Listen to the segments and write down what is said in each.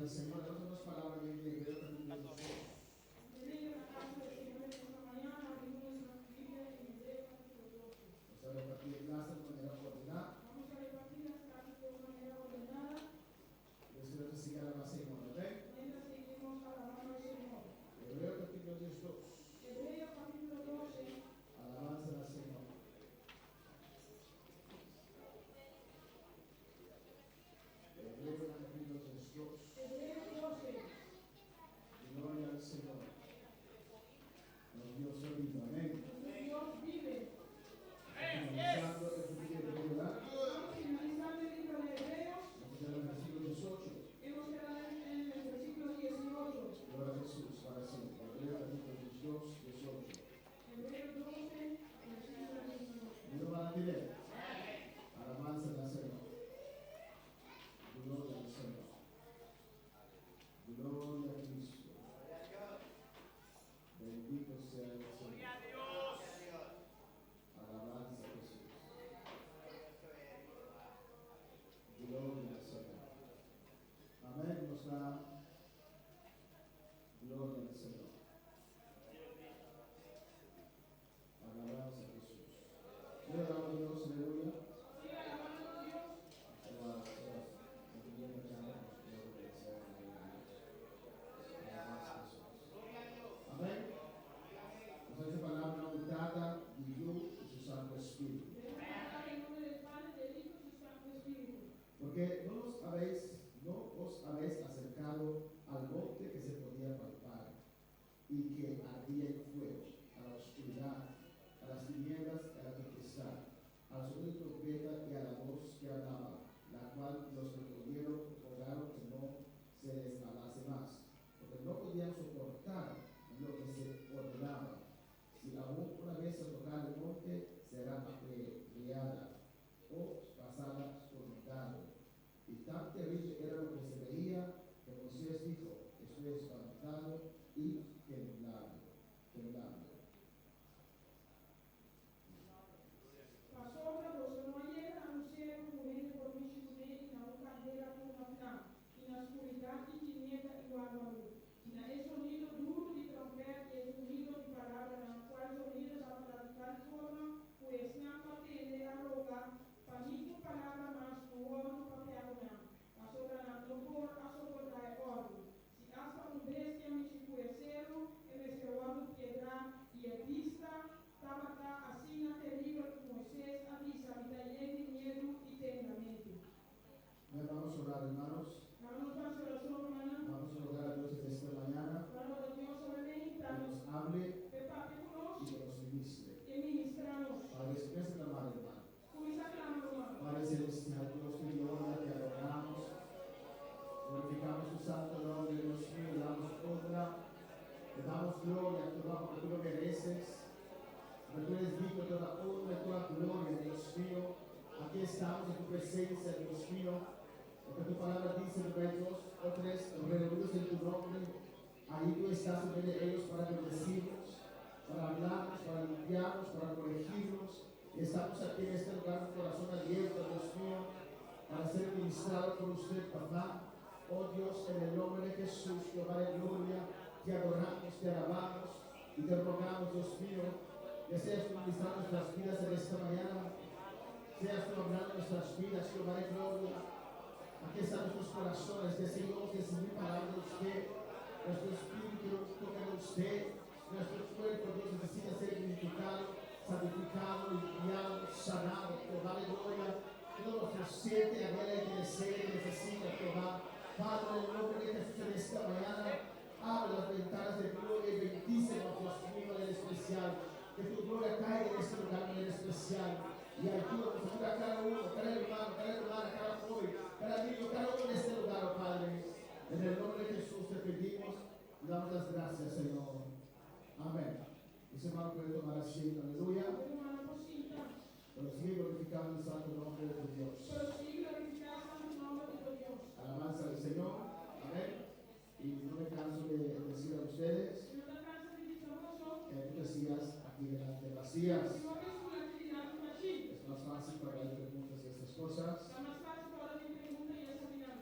del Señor. Danos palabra de Hebreo capítulo 2. Bienvenido a la casa del Señor en esta mañana. Abrimos nuestra Biblia en Hebreos capítulo 12. Vamos a repartir clases de manera ordenada. Vamos a repartir las clases de manera ordenada Después de seguir a la Señor. Amén. mientras seguimos alabando al Señor. Hebreo capítulo 2. Hebreos capítulo 12. Alabanza al Señor. Hebreo capítulo 2. Hebreos 12. Gloria al Señor. Nos Dios vivo. Amén. Nuestro Dios vive. Finalizando el libro de Hebreo, ¿verdad? Estamos finalizando el libro de Hebreos. Vamos a al versículo 18. Hemos quedado en el versículo 18. Gloria a Jesús para siempre. Hebreo capítulo 2, 18. Hebreos 12, versículo 18. ¿No lo van a tener? Alabanza al Señor. Gloria al Señor. Gloria a Cristo. Bendito sea el Señor. Alabanza a Jesús. Gloria al Señor. Amén. Nos da gloria al Señor. Alabanza a Jesús. Yo alabo a Dios, aleluya. Sigue alabando a Dios. Amén. Nos hace palabra aumentada de Dios y su Santo Espíritu. Debemos hablar en nombre del Padre, del Hijo y su Santo Espíritu. Porque no os habéis acercado al monte que se podía palpar y que ardía en fuego, a la oscuridad, a las tinieblas y a la tempestad, al sonido de trompeta y a la voz que hablaba, la cual los que oyeron rogaron que no se les hablase más, porque no podían soportar lo que se ordenaba. Si aún una vez se tocara el monte, será apedreada o pasada por un dado. Y tan terrible era lo que se veía que Moisés dijo: "Estoy espantado y temblando, temblando". Pasobra boso no a yega na un seru ku hende por mishi kuné i na un kandela ku na vlam, i na skuridat i tiniebla i wawaru, i na e sonido duru di tròmpèt i e zonido di palabranan, kual zonido tabata di tal forma ku esnan ku a tende a roga pa ningun palabra mas no wòrdu papiá ku nan, pasobra nan no por a soportá e òrdu. Si asta un bestia mishi ku e seru, e mester wòrdu piedrá, i e bista tabata asina teribel ku Moisés a bisa: "Mi ta yen di miedu i temblamentu." Amén. Vamos a orar, hermanos. Laga nos hasi orashon, rumannan. Vamos a rogar a Dios en esta mañana Ban roga Dios awe que nos hable p'e papia ku nos y que nos ministre. i ministrá nos. Padre, empieza a clamar, hermano. Kuminsá klama, ruman. Padre Celestial, Dios de gloria, te adoramos. Glorificamos tu santo nombre, Dios mío, le damos honra, te damos gloria, Jehová, porque tú lo mereces. Porque tú eres digno de toda honra y toda gloria, Dios mío. Aquí estamos en tu presencia, Dios mío. Porque tu palabra dice que hay dos o tres reunidos en tu nombre. Ahí tú estás en medio de ellos para bendecirnos, para hablarnos, para limpiarnos, para corregirnos. Y estamos aquí en este lugar con corazón abierto, Dios mío, para ser ministrado por usted, papá. Oh Dios, en el nombre de Jesús, Jehová de gloria, te adoramos, te alabamos y te rogamos, Dios mío, que seas tú ministrando nuestras vidas en esta mañana. Seas tú hablando nuestras vidas, Jehová de gloria. Aquí están nuestros corazones, deseamos recibir palabra de usted. Nuestro espíritu toca de usted. Nuestro cuerpo, Dios, necesita ser vivificado, santificado, limpiado, sanado. Jehová de gloria. Todo nuestro ser te anhela y te desea y necesita, Jehová. Padre, en el nombre de Jesús en esta mañana, abre las ventanas de gloria y bendícenos, Dios mío, en especial. Que tu gloria caiga en este lugar en especial. Y ayúdanos, ayuda a cada uno, cada hermano, cada hermana, cada joven, cada niño, cada uno en este lugar, oh Padre. En el nombre de Jesús te pedimos y damos las gracias, Señor. Amén. Ese hermano puede tomar asiento, aleluya. Rumannan por sinta. Pero sigue glorificando el santo nombre de Dios. Pero sigui glorifiká e santu nòmber di Dios. Alabanza al Señor. Amén. Y no me canso de decir a ustedes Mi no ta kansa di bisa boso que hay muchas sillas aquí delante vacías. Tin hopi stul aki dilanti bashí. Es más fácil para hacer preguntas y estas cosas. Ta mas fásil pa ora tin pregunta i esakinan.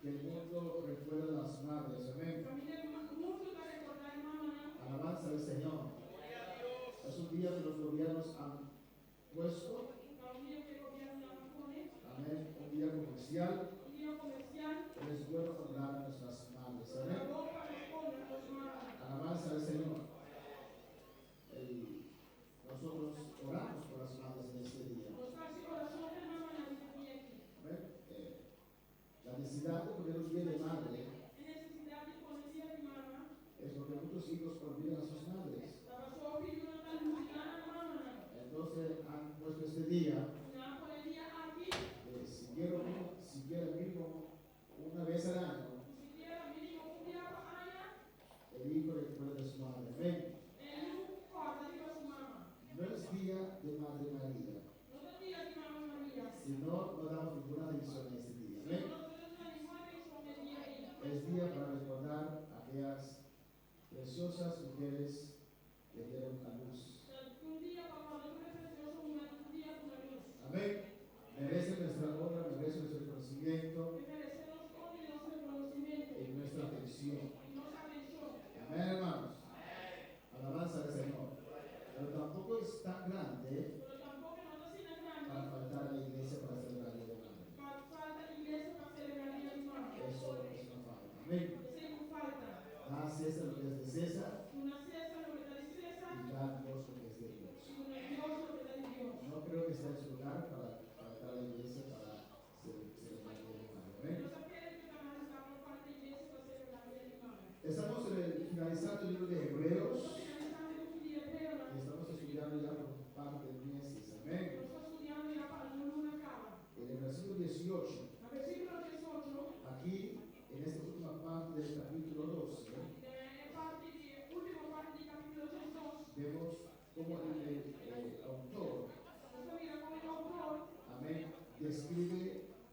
Que el mundo recuerda a las madres. Amén. Kaminda mundu ta rekordá e mamanan. Alabanza al Señor. Es un día que los gobiernos han puesto. Ta un dia ku e gobièrnunan a pone. Amén. Un día comercial. Un dia komersial. Pero es bueno honrar a nuestras madres. Ta Amén. bon pa nos honra nos mamanan. Alabanza al Señor. Nosotros oramos por las madres en este día. Nos ta hasi orashon pa e mamanan den e dia akí. Amén. La necesidad de poner un día de madre E nesesidat di pone dia di mama es porque muchos hijos olvidan a sus madres. ta pasobra hopi yunan ta lubidá nan mamanan. Entonces han puesto este día, Nan a pone e dia akí, siquiera mínimo una vez al año, ku sikiera mínimo un bia pa aña, el hijo recuerda a su madre. Amén. e yu kòrda riba su mama. No es día de Madre María. No ta dia di Mama Maria. Si no, no damos ninguna atención a este día. Si Amén. no, nos no ta duna ningun atenshon na e dia ei. Es día para recordar a aquellas preciosas mujeres que dieron a luz. Ta un dia pa kòrda tur e presioso muhénan ku a duna lus. Amén. Merece nuestra honra, merece nuestro reconocimiento E meresé nos honra i nos rekonosimentu y nuestra atención. I nos atenshon. Amén, hermanos. Alabanza al Señor. Pero tampoco es tan grande Pero tampoko no ta asina grandi para faltar a la iglesia para celebrar el Día de Madre. Pa falta iglesia pa selebrá Dia di Mama. Eso es una falta. Amén. Esei ta un falta. Da a César lo que es de César Duna César loke ta di César y da a Dios lo que es de Dios. I duna Dios loke ta di Dios. No creo que sea en su lugar para faltar a la iglesia para celebrar el Día de Madre. Amén. No ta kere ku ta na lugá pa falta iglesia pa selebrá Dia di Mama. Estamos en el, finalizando el libro de Hebreos Nos ta finalisando e buki di Hebreonan. Y estamos estudiando ya por un par de meses. Amén. Nos ta studiando ya pa algun luna kaba. En el versículo 18, Na versíkulo 18, aquí en esta última parte del capítulo 12, den e parti di último parti di kapítulo 12, vemos cómo el autor, nos ta mira kon e outor, amén, describe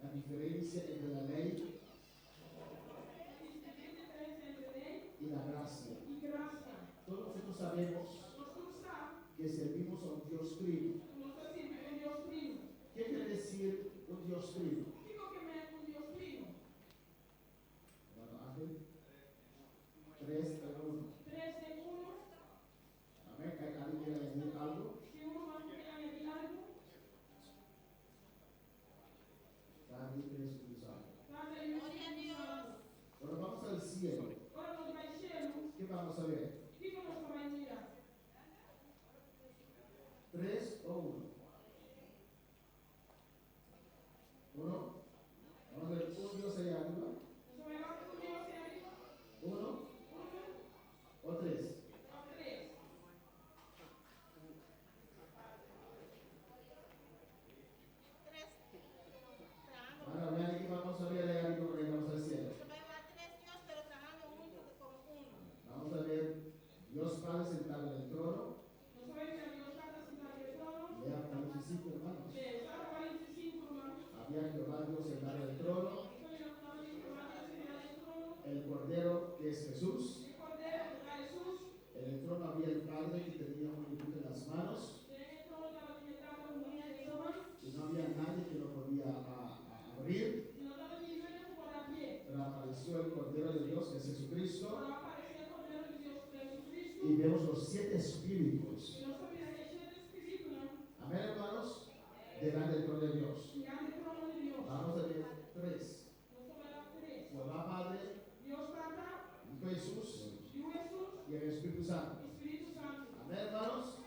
la diferencia entre la ley ta deskribí e diferensia entre lei y la gracia. I grasia. Todos nosotros sabemos Nos tur sa que servimos a un Dios trino. ku nos ta sirbi un Dios trino. ¿Qué quiere decir un Dios trino? Kiko ke men un Dios trino? Hermano Ángel, tres en uno. Tres den uno. Amén. ¿Alguien quiere añadir algo? Tin un ruman ku ke añadí algu? Padre, Hijo y Espíritu Santo. Tata, Yu i Spiritu Santu. Bueno, vamos al cielo. Ora nos bai shelu, ¿Qué vamos a ver? kiko nos ta bai mira? ¿Tres o uno? Uno. Vamos a ver un Dios allá arriba. Nos ta bai wak un Dios ei ariba? Uno Unu o tres. òf tres? Tres. Trahando. Ahora vean aquí, vamos a ver allá arriba cuando llegamos al cielo. Se va a llamar tres Dios, pero trabajando juntos como uno. Vamos a ver Dios Padre sentado en el trono. Nos ta bai mira Dios Tata sintá riba e trono. Lean Apocalipsis 5, hermanos. Lesa Apocalipsis 5, ruman. Había Jehová Dios sentado en el trono. Nos ta mira tabatin Jehová Dios sintá den trono. El Cordero que es Jesús. E Kordero ku ta Hesus. En el trono había el Padre que tenía un librito en las manos. Den e trono tabatin e Tata ku un buki den su man. Y no había nadie que lo podía abrir. I no tabatin ningun hende ku por a habrié. Pero apareció el Cordero de Dios, que es Jesucristo. Pero a aparesé e Kordero di Dios, ku ta Hesukristu. Y vemos los siete espíritus. I nos ta mira e shete spiritunan. Amén, hermanos. Delante del trono de Dios. Dilanti e trono di Dios. Vamos a ver tres. Nos ta bai wak tres. Jehová Padre, Dios Tata, Hijo Jesús Yu Hesus y el Espíritu Santo. I Spiritu Santu. Amén, hermanos.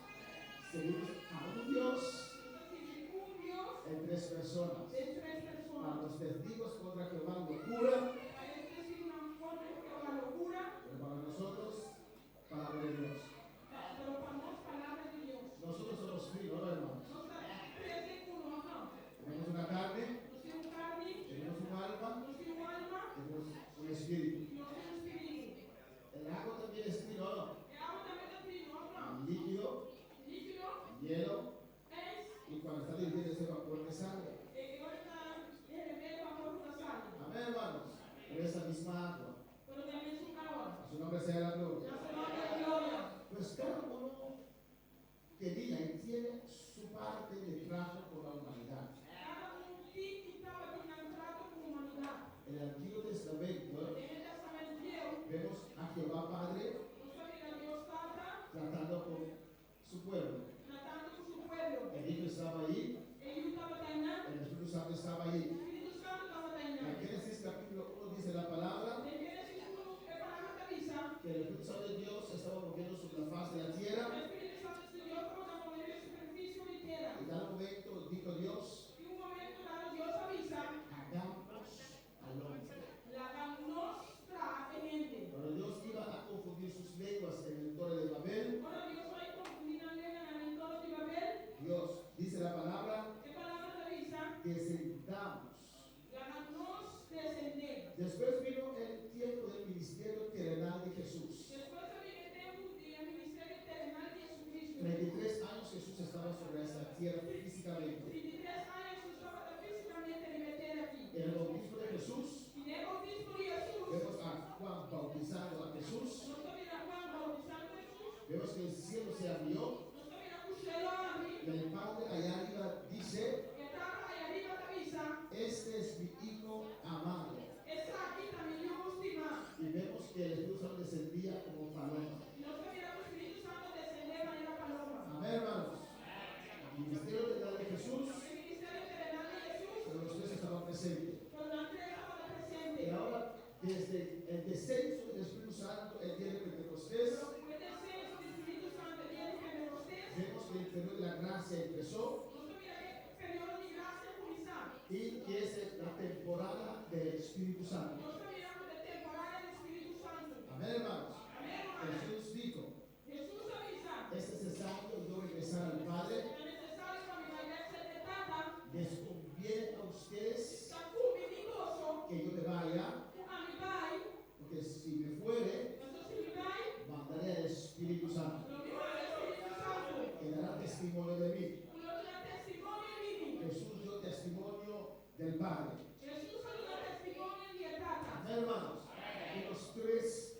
Seguimos a un Dios Nos ta sigui un Dios en tres personas. den tres persona. Para los testigos contra Jehová, locura, Pa e testigunan kontra Jehová, lokura, pero para nosotros, palabra de Dios. pero pa nos, palabra di Dios. Nosotros somos trinos, ¿no, hermanos? Nos ta tres den uno, òf no? Tenemos una carne, Nos tin un karni, tenemos un alma, nos tin un alma, tenemos un espíritu. i nos tin un spiritu. El agua también es trino, ¿no? E awa tambe ta trino, òf no? Líquido, Líkido, hielo, eis, y cuando está hirviendo ese vapor que sale. i ora e ta herebé e vapor ku ta sali. Amén, hermanos. Pero esa misma agua. Pero ta e mesun awa. A su nombre sea la gloria. Na su nòmber gloria. Pues cada uno tenía y tiene su parte de trato con la humanidad. Kada un tin i tabatin nan trato ku humanidat. En el Antiguo Vemos a Jehová Padre Nos ta mira Dios Tata tratando con su pueblo. tratando ku su pueblo. El Hijo estaba ahí, E Yu tabata einan, el Espíritu Santo estaba ahí. Spiritu Santu tabata En einan. Génesis capítulo 1 dice la palabra Den Génesis 1, e palabra ta bisa, que el Espíritu Santo de Dios estaba moviendo sobre la faz de la tierra. E Spiritu Santu di Dios tabata move riba superfisio di tera. Y en un momento dijo Dios, I un momento dado Dios a bisa, hagamos al hombre. Laga nos traha e hende. Cuando Dios iba a confundir sus lenguas en el torre de Babel, Ora Dios a bai konfundí nan lenganan den toren di Babel, Dios dice la palabra, e palabra ta bisa, descendamos. Laga nos desendé. Después vino el tiempo del ministerio terrenal de Jesús. Despues a bini e tempu di e ministerio terenal di Jesucristo. 33 años Jesús estaba sobre esta tierra físicamente. 33 aña Hesus tabata físikamente riba e tera aki. En el bautismo de Jesús, I den e boutismo di Hesus, vemos a Juan bautizando a Jesús. nos ta mira Juan boutisando Hesus. Vemos que el cielo se abrió Nos ta mira ku shelu a habri. y el Padre allá arriba dice, E Tata ei ariba ta bisa, este es mi Hijo amado. Esaki ta mi Yu stimá. Y vemos que el Espíritu Santo descendía como paloma. I nos ta mira ku Spiritu Santu a desendé manera paloma. Amén, hermanos. El ministerio terrenal de Jesús, E ministerio terenal di Hesus, pero los tres estaban presentes. pero nan tres tabata presente. Y ahora, desde el descenso del Espíritu Santo el día de Pentecostés, Pero ku e desenso di Spiritu Santu e dia di Pentecostés, vemos que el periodo de la gracia empezó nos ta mira ku e periodo di grasia a kuminsá. y que es la temporada del Espíritu Santo. Nos ta mira ku ta temporada di Spiritu Santu. Amén, hermanos. Amèn, rumannan. Jesús dijo, Hesus a bisa, es necesario yo regresar al Padre. Ta nesesario pa mi bai bèk serka Tata. Les conviene a ustedes Ta kumbiní boso que yo me vaya, ku ami bai, porque si me fuere, paso si mi bai, mandaré al Espíritu Santo, lo mi manda Spiritu Santu, que dará testimonio de mí. ku lo duna testimonio di mi. Jesús dio testimonio del Padre. Hesus a duna testimonio di e Tata. Amén, hermanos. Y los tres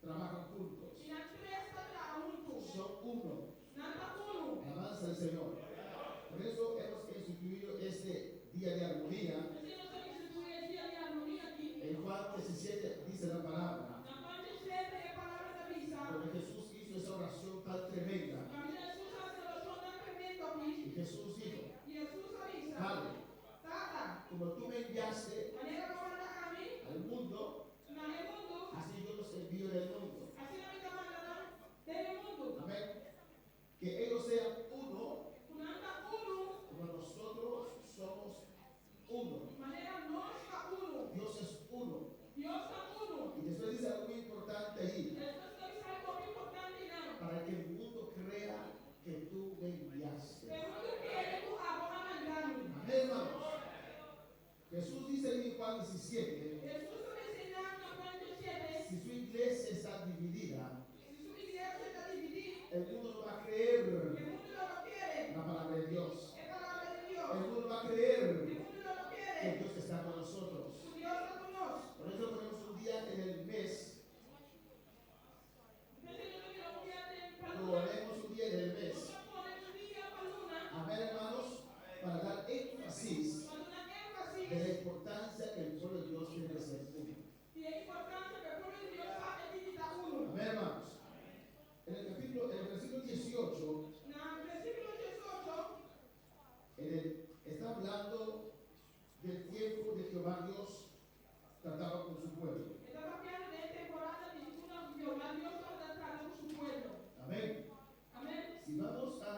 trabajan juntos. I nan tres ta traha huntu. Son uno. Nan ta unu. Alabanza al Señor. Por eso hemos instituido este día de armonía. P'esei nos a instituí e dia di armonia aki. En Juan 17 dice la palabra. Na Juan 17 e palabra ta bisa. Porque Jesús hizo esa oración tan tremenda. Kaminda Hesus a hasi e orashon tan tremendo aki. Y Jesús dijo, I Hesus a bisa, Padre, Tata, como tú me enviaste manera bo a manda ami al mundo, na e mundu, así yo los envío del mundo. asina mi ta manda nan den e mundu. Amén. Que ellos sean uno, Ku nan ta unu, como nosotros somos uno. manera nos ta unu. Dios es uno. Dios ta unu. Y después dice algo muy importante ahí. Despues e ta bisa algu hopi importante einan. Para que el mundo crea que tú me enviaste. Pa e mundu kere ku abo a manda mi. Amén, hermanos. Jesús dice ahí en Juan 17, Hesus ta bisa einan na Juan 17, si su iglesia está dividida, si su iglesia ta dividí, el mundo no va a creer e mundu lo no kere la palabra de Dios. e palabra di Dios. El mundo va a creer E mundu lo no que kere Dios está con nosotros. ku Dios ta ku nos. Por eso ponemos un día en el mes, P'esei nos ta mira un dia den pa luna. ponemos un día en el mes. Nos ta pone un dia pa luna. Amén, hermanos, para dar énfasis Pa duna énfasis de la importancia que el pueblo de Dios tiene de ser uno. di e importansia ku e pueblo di Dios ta e tin di ta unu. Amén, hermanos. En el capítulo, en el versículo 18, Na versíkulo 18, está hablando del tiempo de Jehová Dios trataba con su pueblo. E ta papiando di e temporada di unda Jehová Dios tabata trata ku su pueblo. Amén. Amèn. Si vamos a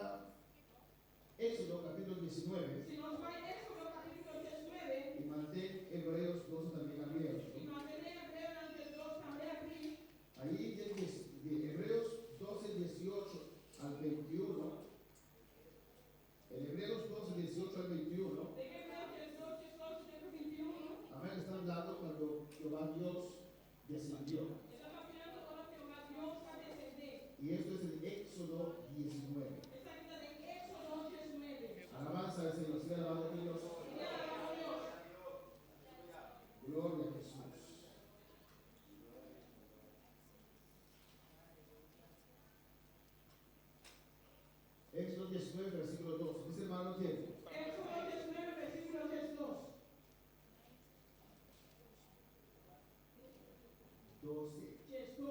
Éxodo capítulo 19 Si nos bai Éksodo kapítulo 19 y mantén Hebreos 12 también abierto. i mantené Hebreonan 12 tambe habrí, Ahí de Hebreos 12, 18 al 21, en Hebreos 12, 18 al 21, Den Hebreo 12, 18 te 21, amén, está hablando cuando Jehová Dios descendió. E ta papiando ora Jehová Dios a desendé. Y esto es el Éxodo 19. Esaki ta den Éksodo 19. Alabanza al Señor, sea alabado Dios. Sea alabá Dios. Gloria a Jesús. Éxodo 19, versículo 2. Dice hermano quién? Éksodo 19, versíkulo 2. 12. 12.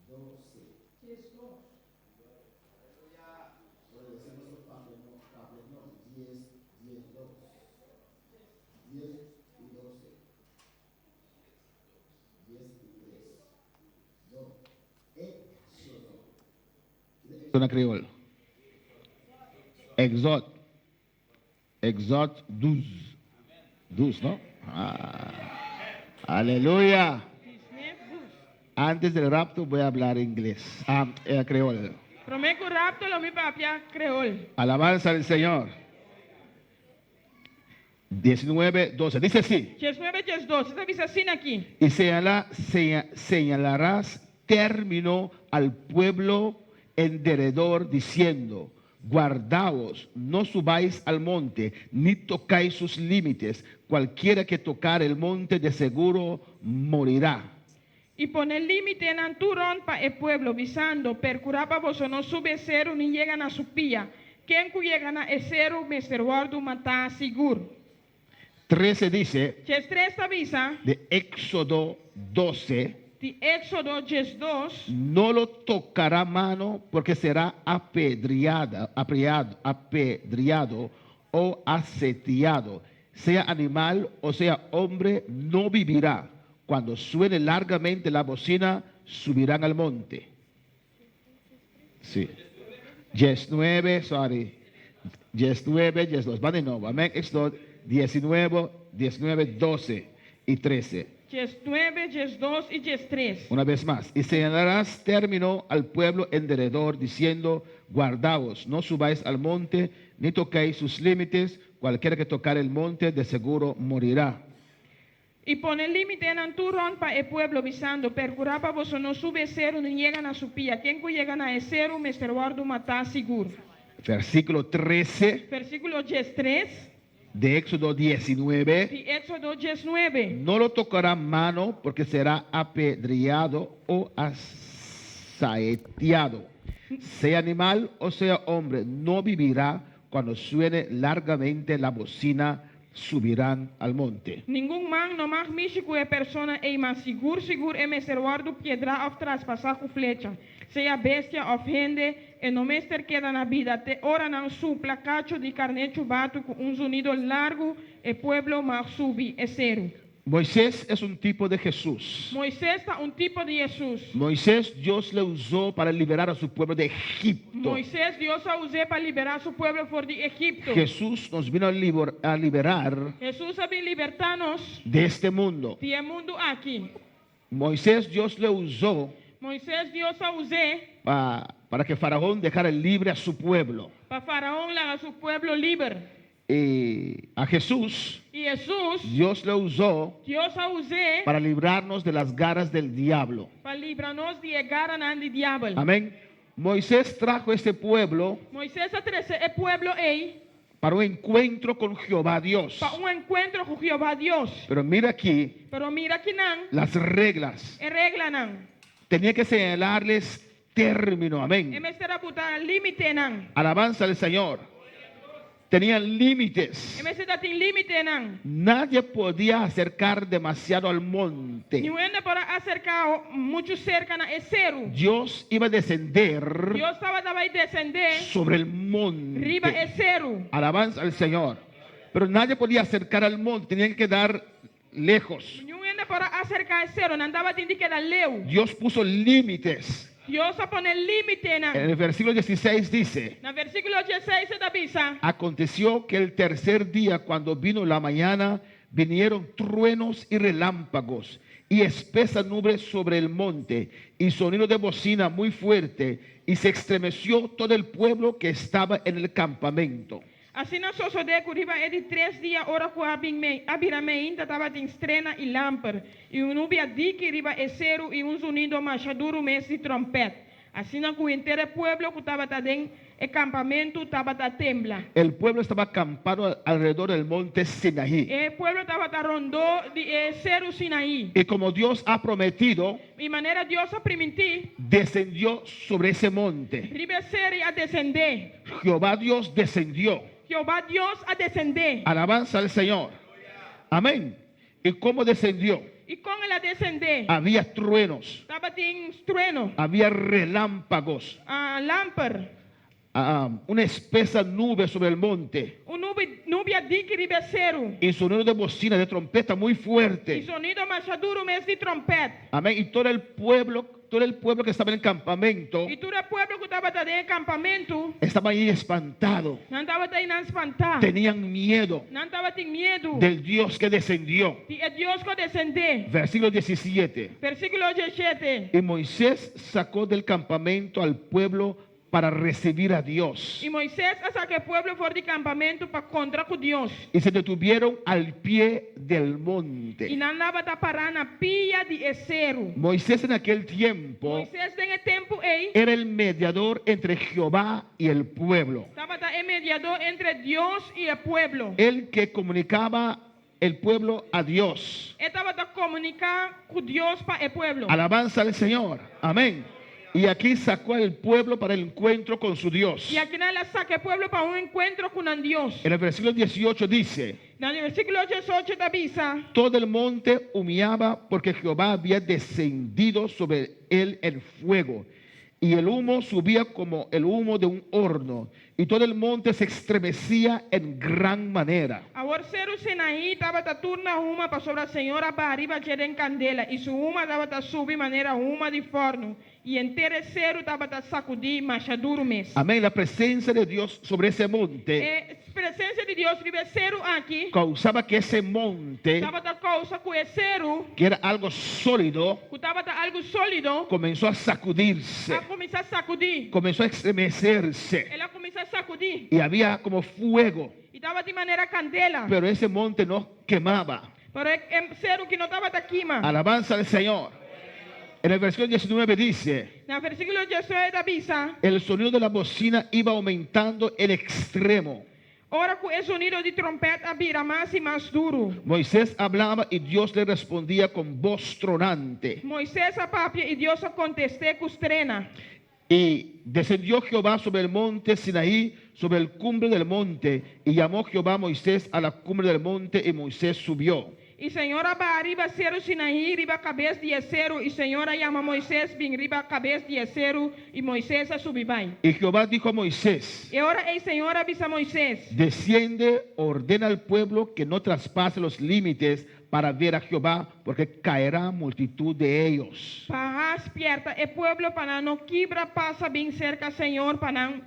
12. 12. Bueno, decimos los papel no, papel no, 10, 10, 2. 10 y 12. 10 y 3. No. Éxodo. Zona creol. Exode. Exode 12. 12, ¿no? Ah. Aleluya. Antes del rapto voy a hablar inglés. Ah, creol. Promé ku rapto lo mi papia kreol. Alabanza al Señor. 19, 12. Dice así. 19, 12. Ta bisa asina aki. Y señalarás término al pueblo en derredor, diciendo: Guardaos, no subáis al monte, ni tocáis sus límites. Cualquiera que tocar el monte de seguro morirá. I pone límitenan tur rònt pa e pueblo, bisando: Perkurá pa boso no subi e seru ni yega na su pia. Ken ku yega na e seru mester wòrdu matá sigur. 13 dice 13 ta bisa. De Éxodo 12, Di Éksodo 12. No lo tocará mano porque será apedreada, apedreado, apedreado o asaeteado. Sea animal o sea hombre, no vivirá. Cuando suene largamente la bocina, subirán al monte. Sí. 19, sorry. 19, 12. Van de nuevo. Amén. Éxodo 19, 19, 12 y 13. 19, 12 i 13. Una vez más. Y señalarás término al pueblo en derredor, diciendo: Guardaos, no subáis al monte, ni toquéis sus límites. Cualquiera que tocar el monte, de seguro morirá. I pone límitenan tur rònt pa e pueblo, bisando: Perkurá pa boso no subi e seru ni yega na su pia. Ken ku yega na e seru mester wòrdu matá sigur. Versículo 13 Versíkulo 13. De Éxodo 19. Di Éksodo 19. No lo tocará mano porque será apedreado o asaeteado. Sea animal o sea hombre, no vivirá. Cuando suene largamente la bocina, subirán al monte. Ningun man no mag mishi ku e persona ei, ma sigur sigur e mester wòrdu piedrá òf traspasá ku flecha. Sea bestia òf hende, e no mester keda na bida. Te ora nan supla kachu di karné chubatu ku un zonido largu, e pueblo mag subi e seru. Moisés es un tipo de Jesús. Moises ta un tipo di Hesus. Moisés Dios le usó para liberar a su pueblo de Egipto. Moises Dios a us'é pa liberá su pueblo for di Egipto. Jesús nos vino a liberar Hesus a bin libertá nos de este mundo. Di e mundu aki. Moisés Dios le usó Moises Dios a us'é para que Faraón dejara libre a su pueblo. Pa Faraon laga su pueblo liber. Y a Jesús I Hesus Dios le usó Dios a us'é para librarnos de las garras del diablo. Pa libra nos di e garanan di diabel. Amén. Moisés trajo este pueblo Moises a trese e pueblo ei para un encuentro con Jehová Dios. Pa un enkuentro ku Jehová Dios. Pero mira aquí Pero mira akinan las reglas. E reglanan. Tenía que señalarles término. Amén. E mester a buta límitenan. Alabanza al Señor. Tenían límites. E mester tabatin límitenan. Nadie podía acercar demasiado al monte. Niun hende por a aserká muchu serka na e seru. Dios iba a descender Dios tabata bai desendé sobre el monte. Riba e seru. Alabanza al Señor. Pero nadie podía acercar al monte, tenían que quedar lejos. Niun hende por a aserká e seru, nan tabatin di keda leu. Dios puso límites. Dios a pone límitenan. En el versículo 16 dice, Na versíkulo 16 e ta bisa. Aconteció que el tercer día, cuando vino la mañana, vinieron truenos y relámpagos y espesa nube sobre el monte y sonido de bocina muy fuerte y se estremeció todo el pueblo que estaba en el campamento. Asina a sosodé ku riba e di tres dia ora ku a bin mei, a bira meinta tabatin strena i lamper, i un nubia diki riba e seru i un zonido masha duru mes di tròmpèt, asina ku henter e pueblo ku tabata den e kampamentu tabata tembla. El pueblo estaba acampado alrededor del monte Sinaí. E pueblo tabata rondó di e seru Sinaí. Y como Dios ha prometido, I manera Dios a primintí. Descendió sobre ese monte. Riba e seru a desendé. Jehová Dios descendió. Jehová Dios a desendé. Alabanza al Señor. Amén. ¿Y cómo descendió? I kon el a desendé? Había truenos. Tabatin trueno. Había relámpagos. Lamper. Una espesa nube sobre el monte. Un nubia, nubia diki riba e seru. Y sonido de bocina, de trompeta muy I fuerte. sonido masha duru mes di tròmpèt. Amén. Y todo el pueblo que estaba en el campamento I tur e pueblo ku tabata den e kampamentu, estaba ahí espantado. Nan tabata einan spantá. Tenían miedo Nan tabatin miedu del Dios que descendió. Di e Dios ku a desendé. Versículo 17. Versíkulo 17. Y Moisés sacó del campamento al pueblo para recibir a Dios. I Moises a saka e pueblo for di kampamentu pa kontra ku Dios. Y se detuvieron al pie del I monte. Nan tabata pará na pia di e seru. Moisés en aquel tiempo Moises den e tempu ei era el mediador entre Jehová y el pueblo. Tabata e mediadó entre Dios i e pueblo. El que comunicaba el pueblo a Dios. E tabata komuniká ku Dios pa e pueblo. Alabanza al Señor. Amén. Y aquí sacó al pueblo para el encuentro con su Dios. I akinan el a saka e pueblo pa un enkuentro ku Dios. En el versículo 18 dice: Na versíkulo 18 ta bisa: Todo el monte humeaba porque Jehová había descendido sobre él el fuego. Y el humo subía como el humo de un horno. Y todo el monte se estremecía en gran manera. Awor seru Sinaí tabata tur na huma pasobra Señor a baha riba dje den kandela i su huma tabata subi manera huma di fòrnu i henter e seru tabata sakudí masha duru mes. Amén. La presencia de Dios sobre ese monte E presensia di Dios riba e seru aki causaba que ese monte, tabata kousa ku e seru, que era algo sólido, ku tabata algu sólido, comenzó a sacudirse, a kuminsá sakudí. Comenzó a estremecerse. El a kuminsá sakudí. Y había como fuego, I tabatin manera kandela. Pero ese monte no quemaba. Pero e seru akí no tabata kima. Alabanza al Señor. En el versículo 19 dice: Na versíkulo 19 ta bisa: El sonido de la bocina iba aumentando el extremo. Ora ku e sonido di tròmpèt a bira mas i mas duru. Moisés hablaba y Dios le respondía con voz tronante. Moises a papia i Dios a kontest'é ku strena. Y descendió Jehová sobre el monte Sinaí, sobre el cumbre del monte, y llamó Jehová a Moisés a la cumbre del monte, y Moisés subió. I Señor a baha riba seru Sinaí, riba kabes di e seru, i Señor a yama Moises bin riba kabes di e seru, i Moises a subi bai. Y Jehová dijo a Moisés: I ora ei Señor a bisa Moises: Desciende, ordena al pueblo que no traspase los límites para ver a Jehová, porque caerá multitud de ellos. Baha, spièrta e pueblo pa nan no kibra pasa bin serka Señor pa nan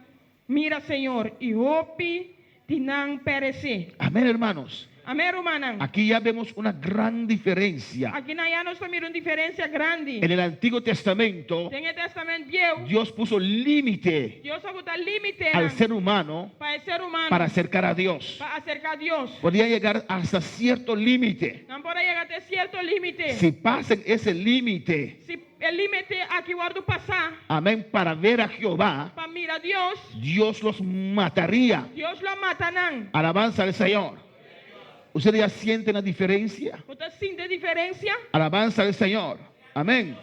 mira Señor i hopi di nan peresé. Amén, hermanos. Amèn, rumannan. Aquí ya vemos una gran diferencia. Akinan ya nos ta mira un diferensia grandi. En el Antiguo Testamento, Den e Tèstamènt Bieu, Dios puso límite Dios a buta límite al ser humano pa e ser humano para acercar a Dios. Pa aserká Dios. Podía llegar hasta cierto límite. Nan por a yega te sierto límite. Si pasan ese límite, Si e límite aki wòrdu pasá amén, para ver a Jehová, pa mira Dios, Dios los mataría. Dios lo mata nan. Alabanza al Señor. ¿Ustedes ya sienten la diferencia? Bo ta sinti e diferensia? Alabanza al Señor. Amén.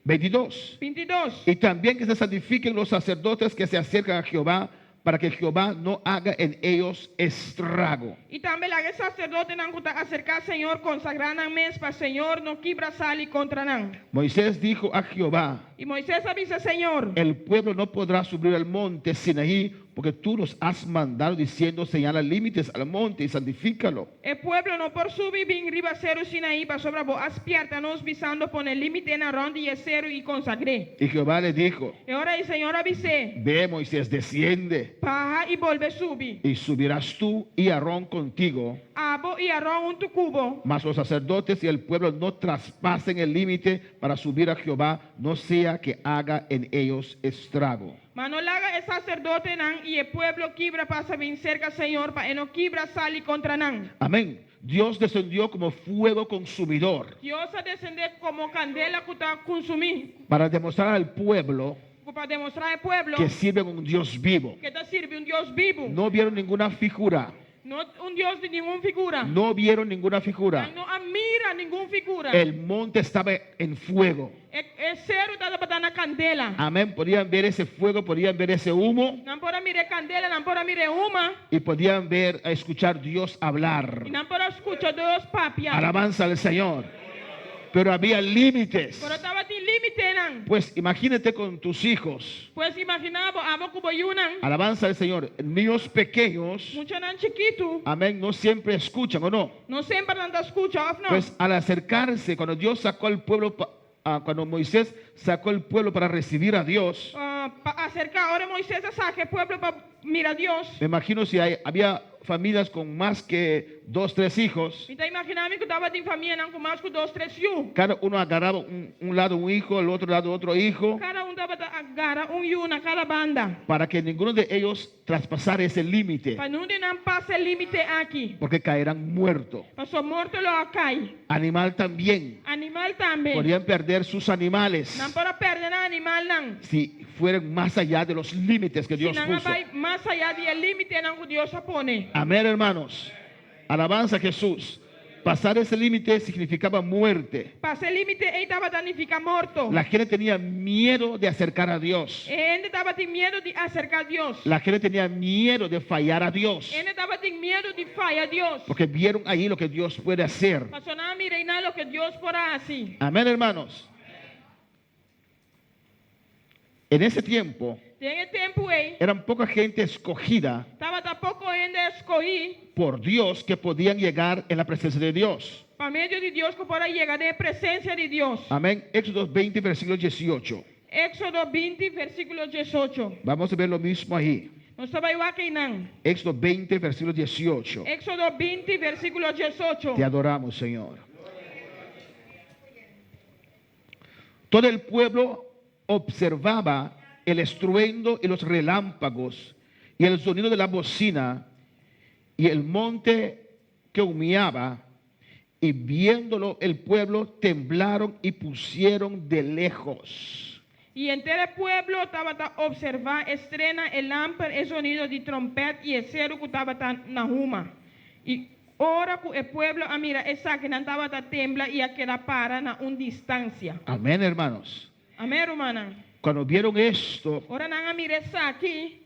22. 22. Y también que se santifiquen los sacerdotes que se acercan a Jehová, para que Jehová no haga en ellos estrago. I tambe laga e saserdotenan ku ta aserká Señor konsagrá nan mes pa Señor no kibra sali kontra nan. Moisés dijo a Jehová: I Moises a bisa Señor: El pueblo no podrá subir al monte Sinaí, porque tú nos has mandado diciendo: señala límites al monte y santifícalo. E pueblo no por subi bin riba seru Sinaí pasobra bo a spièrta nos bisando pone límitenan rònt di e seru i konsagr'é. Y Jehová le dijo: I ora ei Señor a bis'é: Ve, Moisés, desciende, Baha i bolbe subi. Y subirás tú y Aarón contigo, Abo i Aaron huntu ku bo. Mas los sacerdotes y el pueblo no traspasen el límite para subir a Jehová, no sea que haga en ellos estrago. Ma no laga e saserdotenan i e pueblo kibra pasa bin serka Señor pa e no kibra sali kontra nan. Amén. Dios descendió como fuego consumidor Dios a desendé komo kandela ku ta konsumí para demostrar al pueblo pa demostrá e pueblo que sirven un Dios vivo. Ku ta sirbi un Dios bibu. No vieron ninguna figura. No un Dios di ningun figura. No vieron ninguna figura. No a mira ningun figura. El monte estaba en fuego. E, e seru tabata na kandela. Amén. Podían ver ese fuego, podían ver ese humo Nan por a mira e kandela, nan por a mira e huma. Y podían ver, escuchar Dios hablar. I nan por a skucha Dios papia. Alabanza al Señor. Pero había límites. Pero tabatin límitenan. Pues imagínate con tus hijos. Pues imaginá bo abo ku bo yunan. Alabanza al Señor. Niños pequeños, Muchanan chikitu. Amén, no siempre escuchan o no. No semper nan ta skucha òf no. Pues al acercarse, cuando Dios sacó al pueblo, cuando Moisés sacó al pueblo para recibir a Dios, Pa aserká, ora Moisés a saka e pueblo pa mira Dios. Me imagino si había familias con más que dos, tres hijos. Mi ta imaginá mi ku tabatin famianan ku mas ku dos, tres yu. Cada uno agarraba un lado un hijo, el otro lado otro hijo. Kada un tabata gara un yu na kada banda. Para que ninguno de ellos traspasara ese límite. Pa niun di nan pasa e límite aki. Porque caerán muerto. Pasobra morto lo a kai. Animal también. Animal tambe. Podían perder sus animales. Nan por a pèrdè nan animalnan. Si fueran más allá de los límites que Si Dios nan a puso. bai mas ayá di e límitenan ku Dios a pone. Amén, hermanos. Alabanza a Jesús. Pasar ese límite significaba muerte. Pasa e límite ei tabata nifiká morto. La gente tenía miedo de acercar a Dios. E hende tabatin miedu di aserká Dios. La gente tenía miedo de fallar a Dios. E hende tabatin miedu di faya Dios. Porque vieron ahí lo que Dios puede hacer. Pasobra nan a mira einan loke Dios por a hasi. Amén, hermanos. En ese tiempo Den e tempu ei, eran poca gente escogida tabata poko hende eskohí por Dios que podían llegar en la presencia de Dios. pa medio di Dios ku por a yega den e presensia di Dios. Amén. Éxodo 20, versículo 18. Éksodo 20, versíkulo 18. Vamos a ver lo mismo ahí. Nos ta bai wak einan. Éxodo 20, versículo 18. Éksodo 20, versíkulo 18. Te adoramos, Señor. Todo el pueblo observaba el estruendo y los relámpagos y el sonido de la bocina y el monte que humeaba. Y viéndolo el pueblo temblaron y pusieron de lejos. I henter e pueblo tabata opservá e strena, e lamper, e zonido di tròmpèt i e seru ku tabata na huma. I ora ku e pueblo a mira esaki, nan tabata tembla i a keda para na un distansia. Amén, hermanos. Amén, rumannan. Cuando vieron esto, Ora nan a mira esaki,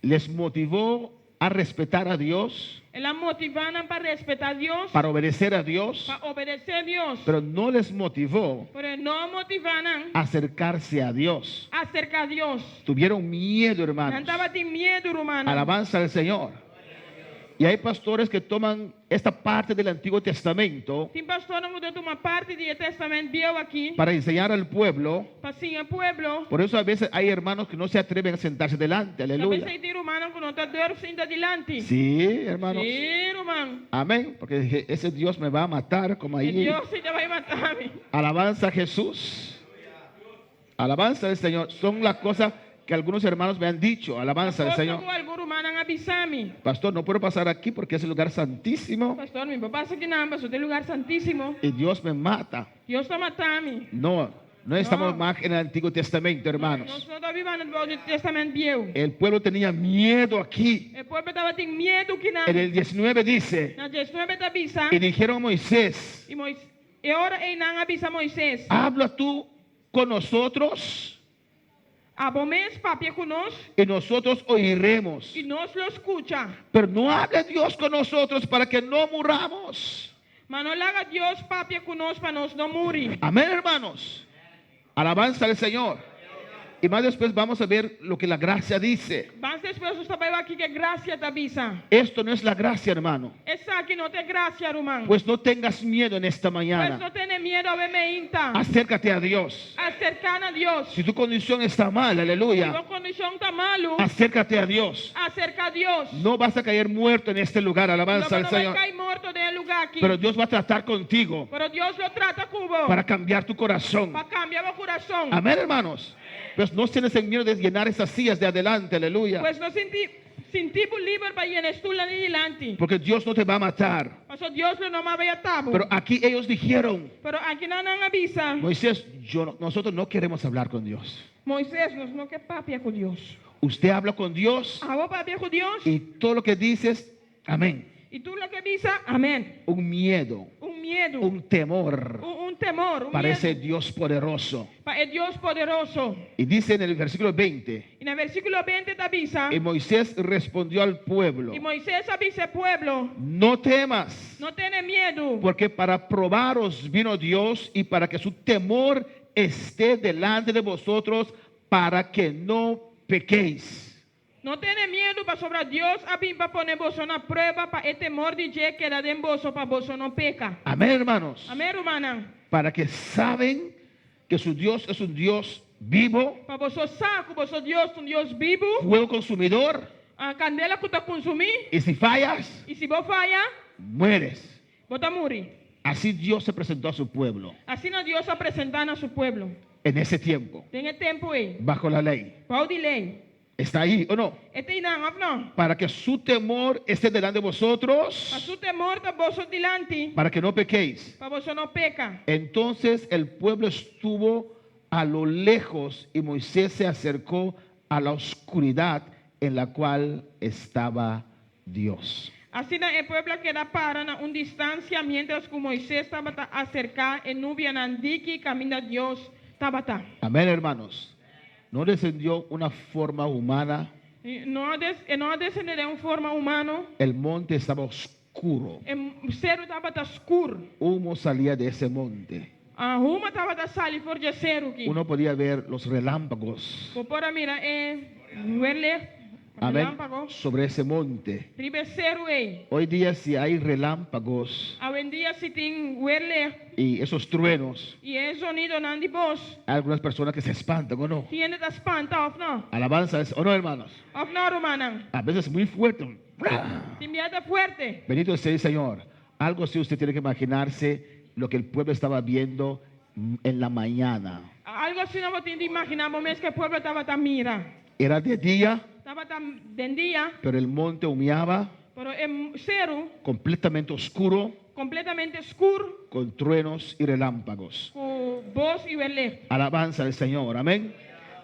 les motivó a respetar a Dios, El a motivá nan pa respetá Dios, para obedecer a Dios, pa obedesé Dios. pero no les motivó Pero e no a motivá nan a acercarse a Dios. aserká Dios. Tuvieron miedo, Nan hermanos. tabatin miedu, rumannan. Alabanza al Señor. Y hay pastores que toman esta parte del Antiguo Testamento Tin pastornan ku ta tuma parti di e Tèstamènt Bieu aki para enseñar al pueblo. pa siña e pueblo. Por eso a veces hay hermanos que no se atreven a sentarse delante. Ta Aleluya. p'esei tin rumannan ku no ta durf sinta dilanti. Sí, hermanos. Sí, ruman. Amén. Porque dije, ese Dios me va a matar como E ahí. Dios sí ta bai mata mi. Alabanza a Jesús. Alabanza al Señor. Son las cosas que algunos hermanos me han dicho. Alabanza al Kos Señor. ku algun rumannan a bisa mi. Pastor, no puedo pasar aquí porque es el lugar santísimo Pastor, mi no por pasa akinan, pasobra ta e lugá santísimo. y Dios me mata. Dios ta mata mi. No, no estamos No. más en el Antiguo Testamento, hermanos. Nos no ta biba den Tèstamènt Bieu. El pueblo tenía miedo aquí. E pueblo tabatin miedu akinan. En el 19 dice, Na 19 ta bisa. y dijeron a Moisés, I Mois, e ora ei nan a bisa Moises, habla tú con nosotros Abo mes papia ku nos y nosotros oiremos. i nos lo skucha. Pero no hable Dios con nosotros para que no muramos. Ma no laga Dios papia ku nos pa nos no muri. Amén, hermanos. Alabanza al Señor. Y más después vamos a ver lo que la gracia dice. Mas despues nos ta bai wak kiko grasia ta bisa. Esto no es la gracia, hermano. Esaki no ta grasia, ruman. Pues no tengas miedo en esta Pues mañana. no tene miedu awe mainta. Acércate a Dios. Aserká na Dios. Si tu condición está mal, Si aleluya. bo kondishon ta malu, Acércate a Dios. aserká Dios. No vas a caer muerto en este lugar, alabanza Lo al no bai Señor. kai morto den e lugá aki. Pero Dios va a tratar contigo Pero Dios lo trata ku bo. para cambiar tu corazón. Pa kambia bo kurason. Amén, hermanos. Pues no tienes el miedo de llenar esas sillas de adelante, aleluya. Pues no sinti sinti bo liber pa yena e stulnan di dilanti. Porque Dios no te va a matar. Paso Dios lo no ta bai mata bo. Pero aquí ellos dijeron, Pero akinan nan a bisa. Moisés, yo no- nosotros no queremos hablar con Dios. Moises, nos no ke papia ku Dios. Usted habla con Dios Abo papia ku Dios y todo lo que dices, amén. i tur loke bisa, amèn. Un miedo. Un miedu. un temor Un, un temor, un para ese miedu Dios poderoso. pa e Dios poderoso. Y dice en el versículo 20, I na versíkulo 20 ta bisa, y Moisés respondió al pueblo, i Moises a bisa e pueblo, no temas, no tene miedu, porque para probaros vino Dios y para que su temor esté delante de vosotros, para que no pequéis. No tene miedu pasobra Dios a bin pa pone boso na prueba pa e temor di dje keda den boso pa boso no peka. Amén, hermanos. Amèn, rumannan. Para que saben que su Dios es un Dios vivo, Pa boso sa ku boso Dios ta un Dios bibu, fuego consumidor, kandela ku ta konsumí, y si fallas, i si bo faya, mueres. bo ta muri. Así Dios se presentó a su pueblo Asina Dios a presentá na su pueblo en ese tiempo, den e tempu ei, bajo la ley. bou di lei. ¿Está ahí o no? E ta einan, òf no? Para que su temor esté delante de Pa vosotros, su temor ta boso dilanti, para que no pequéis. pa boso no peka. Entonces el pueblo estuvo a lo lejos y Moisés se acercó a la oscuridad en la cual estaba Dios. Asina e pueblo a keda para na un distansia miéntras ku Moises tabata aserká e nubianan diki kaminda Dios tabata. Amén, hermanos. No descendió una forma humana. No a des, e no a desendé den un forma humano. El monte estaba oscuro. E seru tabata skur. Humo salía de ese monte. A huma tabata sali for di e seru ki. Uno podía ver los relámpagos. Bo por a mira e werlicht, Amén. relámpago, Sobre ese monte. riba e seru ei. Hoy día si hay relámpagos Awendia si tin werlicht y esos truenos, i e zonidonan di bos, hay algunas personas que se espantan o no. tin hende ta spanta òf no? Alabanza es, o no, hermanos. Òf no, rumannan? A veces muy fuerte. Tin bia ta fuerte. Bendito sea el Señor. Algo así usted tiene que imaginarse lo que el pueblo estaba viendo en la mañana. Algu asina bo tin di imaginá bo mes ku e pueblo tabata mira. Era de día, Tabata den dia, pero el monte humeaba pero e seru completamente oscuro kompletamente skur con truenos y relámpagos. ku bos i werlicht. Alabanza al Señor, amén.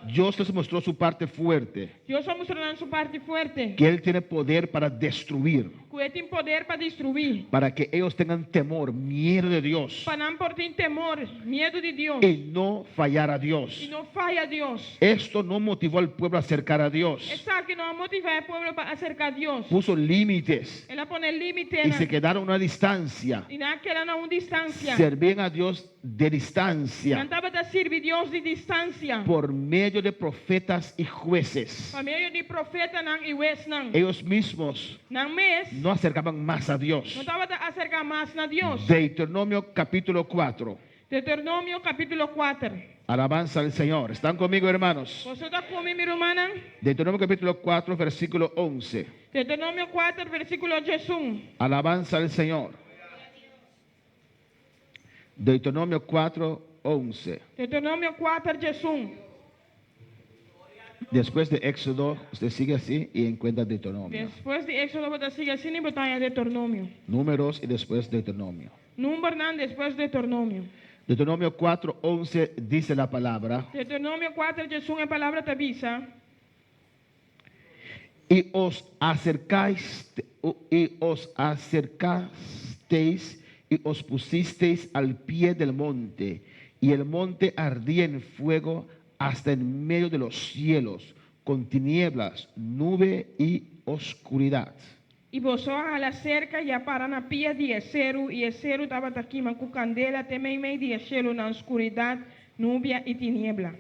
Dios les mostró su parte fuerte, Dios a mustra nan su parti fuerte, que Él tiene poder para destruir, ku e tin poder pa destruí, para que ellos tengan temor, miedo de Dios pa nan por tin temor, miedu di Dios, y no fallar a i Dios. no faya Dios. Esto no motivó al pueblo a acercar a Dios. Esaki no a motivá e pueblo pa aserká Dios. Puso límites El a pone y límitenan se quedaron a una distancia. i nan a keda na un distansia. Servían a Dios de distancia Nan tabata sirbi Dios di distansia por medio de profetas y jueces. pa medio di profetanan i huesnan. Ellos mismos Nan mes no acercaban más a Dios. no tabata aserká mas na Dios. Deuteronomio capítulo 4. Deuteronomio kapítulo kuater. Alabanza al Señor. ¿Están conmigo, hermanos? Boso ta ku mi, mi rumannan? Deuteronomio capítulo 4, versículo 11. Deuteronomio kuater, versíkulo diesun. Alabanza al Señor. Deuteronomio 4, 11. Deuteronomio kuater, diesun. Después de Éxodo, usted sigue así y encuentra Deuteronomio. Despues di Éxodo, bo ta sigui asina i bo ta haña Deuteronomio. Números y después Deuteronomio. Numbernan despues Deuteronomio. Deuteronomio 4, 11 dice la palabra. Deuteronomio kuater, diesun e palabra ta bisa. Y os acercáis, y os acercasteis y os pusisteis al pie del monte, y el monte ardía en fuego hasta en medio de los cielos, con tinieblas, nube y oscuridad. I boso a hala serka i a para na pia di e seru, i e seru tabata kima ku kandela te meimei di e shelunan, skuridat, nubia i tiniebla.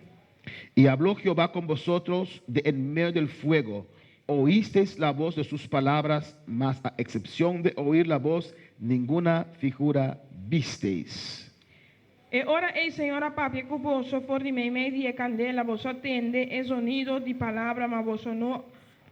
Y habló Jehová con vosotros de en medio del fuego. Oísteis la voz de sus palabras, mas a excepción de oír la voz, ninguna figura visteis. E ora ei Señor a papia ku boso for di meimei di e kandela, boso a tende e zonido di palabra, ma boso no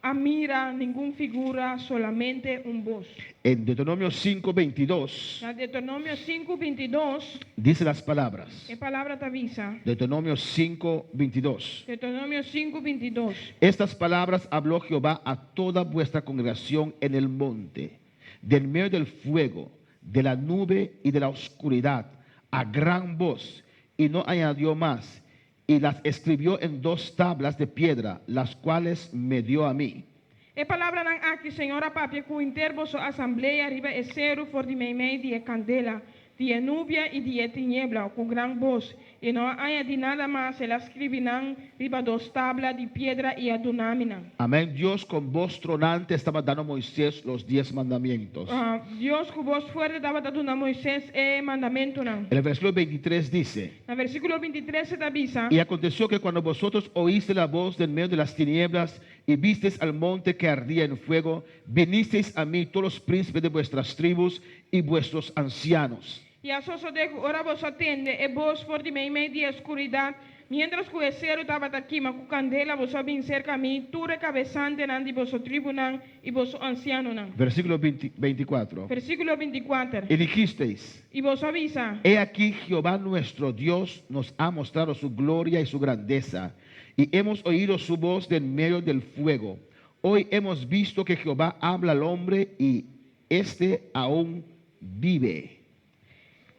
a mira ningun figura, solamente un bos. En Deuteronomio 5, 22 Na Deuteronomio sinku, bintidos, dice las palabras. e palabra ta bisa. Deuteronomio 5, 22. Deuteronomio sinku, bintidos. Estas palabras habló Jehová a toda vuestra congregación en el monte, del medio del fuego, de la nube y de la oscuridad, a gran voz, y no añadió más, y las escribió en dos tablas de piedra, las cuales me dio a mí. E palabranan aki Señor a papia ku henter boso asamblea riba e seru for di meimei di e kandela. Di e nubia i di e tiniebla ku gran bos, i no a añadí nada mas, el a skribi nan riba dos tabla di piedra i a duna mi nan. Amén. Dios con voz tronante estaba dando a Moisés los diez mandamientos. Dios ku bos fuerte tabata duna Moisés e mandamentunan. En el versículo 23 dice. Na versíkulo 23 e ta bisa. Y aconteció que cuando vosotros oíste la voz de en medio de las tinieblas y visteis al monte que ardía en fuego, vinisteis a mí todos los príncipes de vuestras tribus y vuestros ancianos. I a sosodé ku ora boso a tende e bos for di meimei di e skuridat, miéntras ku e seru tabata kima ku kandela, boso a bin serka mi, tur e kabesantenan di boso tribunan i boso ansianonan. Versíkulo 24. Versíkulo 24. Y dijisteis. I boso a bisa. He aquí Jehová nuestro Dios nos ha mostrado su gloria y su grandeza, y hemos oído su voz de en medio del fuego. Hoy hemos visto que Jehová habla al hombre y éste aún vive.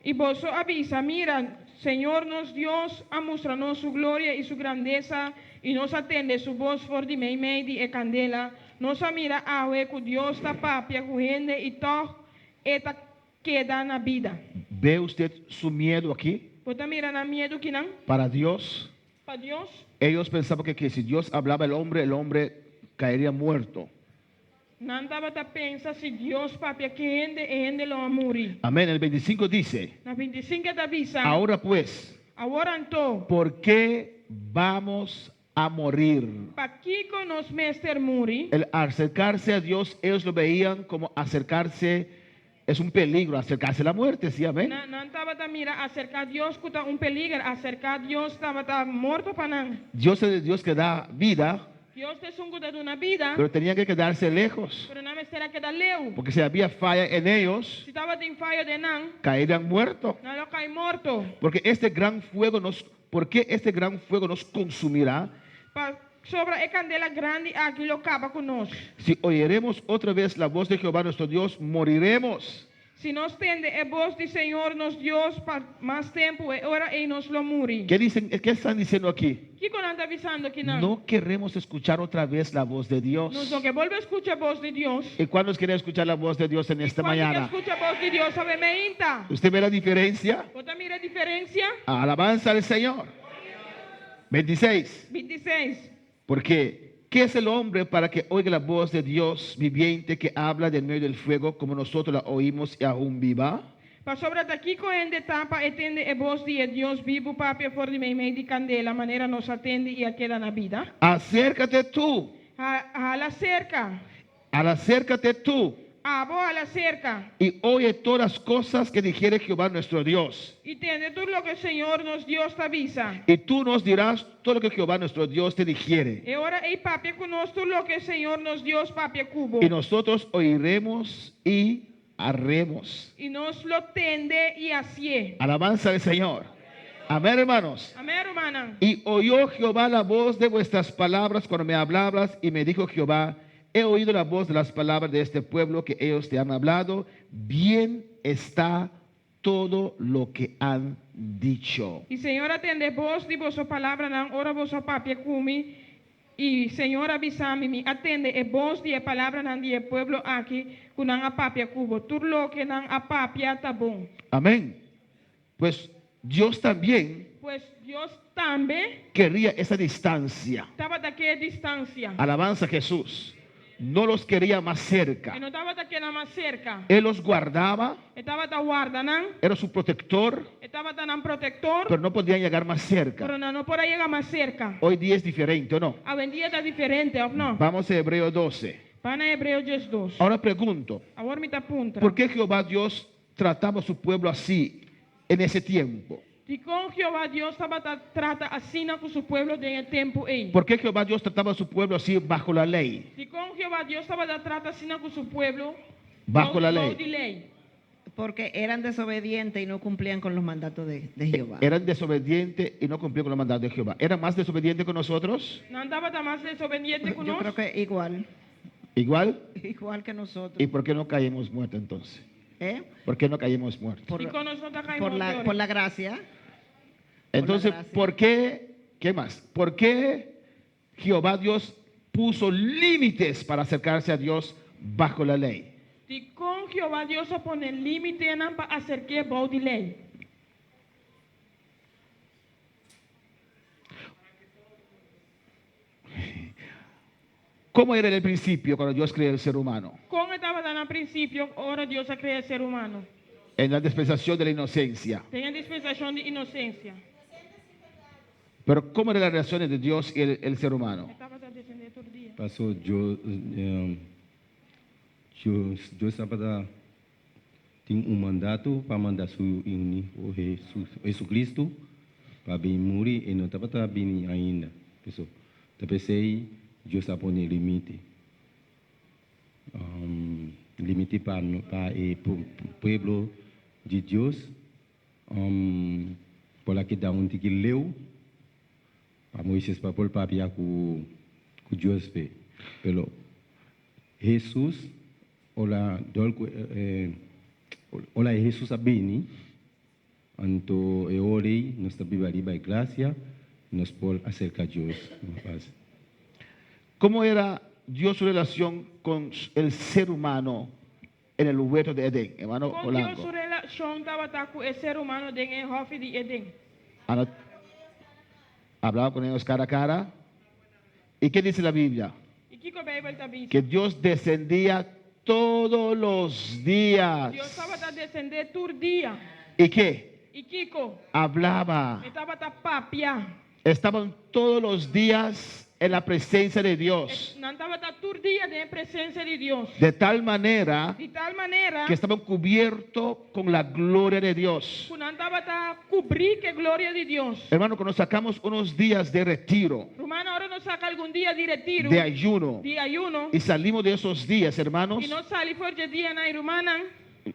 I boso a bisa, Mira, Señor nos Dios a mustra nos su gloria i su grandesa, i nos a tende su bos for di meimei di e kandela. Nos a mira awe ku Dios ta papia ku hende i tòg e ta keda na bida. Ve usted su miedo aquí? Bo ta mira nan miedu kinan? Para Dios. Pa Dios. Ellos pensaban que, que si Dios hablaba al hombre, el hombre caería muerto. Nan tabata pensa si Dios papia ku hende, e hende lo a muri. Amén. El 25 dice. Na 25 e ta bisa. Ahora pues. Awor anto. ¿Por qué vamos a morir? Pakiko nos mester muri? El acercarse a Dios, ellos lo veían como acercarse, es un peligro, acercarse a la muerte, sí, amén. Nan, nan tabata mira aserká Dios ku ta un peliger, aserká Dios tabata morto pa nan. Dios es el Dios que da vida. Dios ta esun ku ta duna bida. Pero tenían que quedarse lejos. Pero nan mester a keda leu. Porque si había falla en ellos. Si tabatin fayo den nan. Caerían muerto. Nan lo kai morto. Porque este gran fuego nos, porque este gran fuego nos consumirá? Pasobra e kandela grandi aki lo kaba ku nos. Si oyeremos otra vez la voz de Jehová nuestro Dios, moriremos. Si nos tende e bos di Señor nos Dios pa mas tempu, e ora ei nos lo muri. Qué dicen, qué están diciendo aquí? Kiko nan ta bisando akinan? No queremos escuchar otra vez la voz de Dios. Nos no ke bolbe skucha bos di Dios. Y cuántos quieren escuchar la voz de Dios en I esta kuantu ke mañana? skucha bos di Dios awe meinta? Usted ve la diferencia? Bo ta mira e diferensia? Alabanza al Señor. 26. 26. Porque, ¿qué es el hombre para que oiga la voz de Dios viviente que habla de en medio del fuego como nosotros la oímos y aún viva? Pasobra ta kiko hende ta pa e tende e bos di e Dios bibu papia for di meimei di kandela, manera nos a tende i a keda na bida? Acércate tú. Ha, hala serka. Acércate tú. Abo hala serka. Y oye todas las cosas que dijere Jehová nuestro Dios. I tende tur loke Señor nos Dios ta bisa. Y tú nos dirás todo lo que Jehová nuestro Dios te dijere. E ora ei papia ku nos tur loke Señor nos Dios papia ku bo. Y nosotros oiremos y haremos. I nos lo tende i hasié. Alabanza al Señor. Amén, hermanos. Amén, rumannan. Y oyó Jehová la voz de vuestras palabras cuando me hablabas y me dijo Jehová, he oído la voz de las palabras de este pueblo que ellos te han hablado, bien está todo lo que han dicho. I Señor a tende bos di boso palabranan ora boso a papia ku mi, i Señor a bisa mi, Mi a tende e bos di e palabranan di e pueblo aki ku nan a papia ku bo, tur loke nan a papia ta bon. Amén. Pues Dios también. Pues Dios tambe. Quería esa distancia. Tabata ke e distancia. Alabanza a Jesús. No los quería más cerca. E no tabata ke nan mas cerca. Él los guardaba. E tabata warda nan. Era su protector. E tabata nan protector. Pero no podían llegar más cerca. Pero nan no por a yega mas cerca. Hoy día es diferente, ¿o no? Awendia ta diferente, of no? Vamos a Hebreo 12. Ban na Hebreo 12. Ahora pregunto. Awor mi ta puntra. ¿Por qué Jehová Dios trataba a su pueblo así en ese tiempo? Dikon Jehová Dios tabata trata asina ku su pueblo den e tempu ei? ¿Por qué Jehová Dios trataba a su pueblo así bajo la ley? Dikon Jehová Dios tabata trata asina ku su pueblo Bajo la bou ley. di lei? Porque eran desobedientes y no cumplían con los mandatos de, de Jehová. Eran desobedientes y no cumplían con los mandatos de Jehová. ¿Eran más desobedientes que nosotros? Nan tabata mas desobediente ku Yo nos? creo que igual, Igual. igual que nosotros. ¿Y por qué no caímos muertos entonces? ¿Eh? ¿Por qué no caímos muertos? Por, Dikon nos no ta kai por morto la, ora? por la gracia. Entonces, gracia. ¿por qué? ¿Qué más? ¿Por qué Jehová Dios puso límites para acercarse a Dios bajo la ley? Dikon Jehová Dios a pone límitenan pa aserk'é bou di lei? Cómo era en el principio cuando Dios creó el ser humano? Kon e tabata na prinsipio ora Dios a krea e ser humano? En la dispensación de la inocencia. Den e dispensashon di inosensia. Pero ¿cómo era la relación entre Dios y el ser humano? E tabata desendé tur dia. Paso Dios, Dios, Dios tabata tin un mandato pa manda su Hijo Jesucristo pa bin muri e no tabata bini ainda. Paso ta pesey Dios a pone limite. Limite pa pa e pueblo di Dios por a keda un tiki leu pa Moises pa por papia ku Dios p'e. Pero Hesus ora dor ku ora Hesus a bini anto e ora ei nos ta biba riba e grasia nos por aserka Dios mas fásil. Komo era Dios su relacion con el ser humano en el huerto de Edén, hermano Kon Dios Polanco? su relashon tabata ku e ser humano den e hòfi di Edén? Ano hablaba con ellos cara a cara. ¿Y qué dice la Biblia? I kiko Beibel ta bisa? Que Dios descendía todos los días. Dios tabata desendé tur dia. ¿Y qué? I kiko? Hablaba. E tabata papia. Estaban todos los días en la presencia de Dios. Nan tabata tur dia den e presensia di Dios. De tal manera Di tal manera que estaban cubiertos con la gloria de Dios. ku nan tabata kubrí ku e gloria di Dios. Hermano, cuando sacamos unos días de retiro, Rumannan, ora nos saka algun dia di retiro, de ayuno, di ayuno, y salimos de esos días, hermanos, i nos sali for di e dianan ei, rumannan,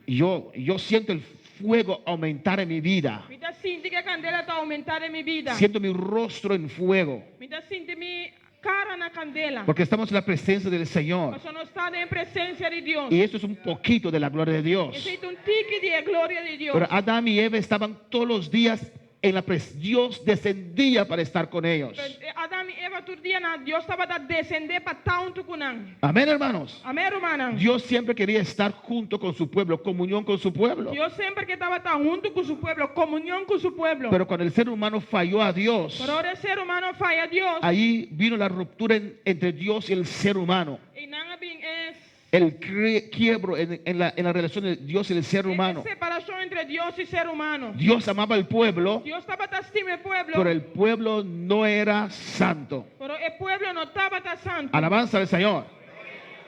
yo siento el fuego aumentar en mi vida. Mi ta sinti ku e kandela ta oumentá den mi bida. Siento mi rostro en fuego. Mi ta sinti mi kara na kandela. Porque estamos en la presencia del Señor. Pasobra nos ta den e presensia di Dios. Y eso es un poquito de la gloria de Dios. Esei ta un tiki di e gloria di Dios. Pero Adán y Eva estaban todos los días en la pres Dios descendía para estar con ellos. Pero Adam i Eva tur dia nan Dios tabata descendé pa ta huntu ku nan. Amén, hermanos. Amén, rumannan. Dios siempre quería estar junto con su pueblo, comunión con su pueblo. Dios semper ke tabata huntu ku su pueblo, komunion ku su pueblo. Pero cuando el ser humano falló a Dios, Pero ora e ser humano faya Dios, ahí vino la ruptura entre Dios y el ser humano. I nan a bin e El quiebro en la relación de Dios y el ser humano. E separashon entre Dios i ser humano. Dios amaba al pueblo, Dios tabata stima e pueblo, pero el pueblo no era santo. pero e pueblo no tabata santu. Alabanza al Señor.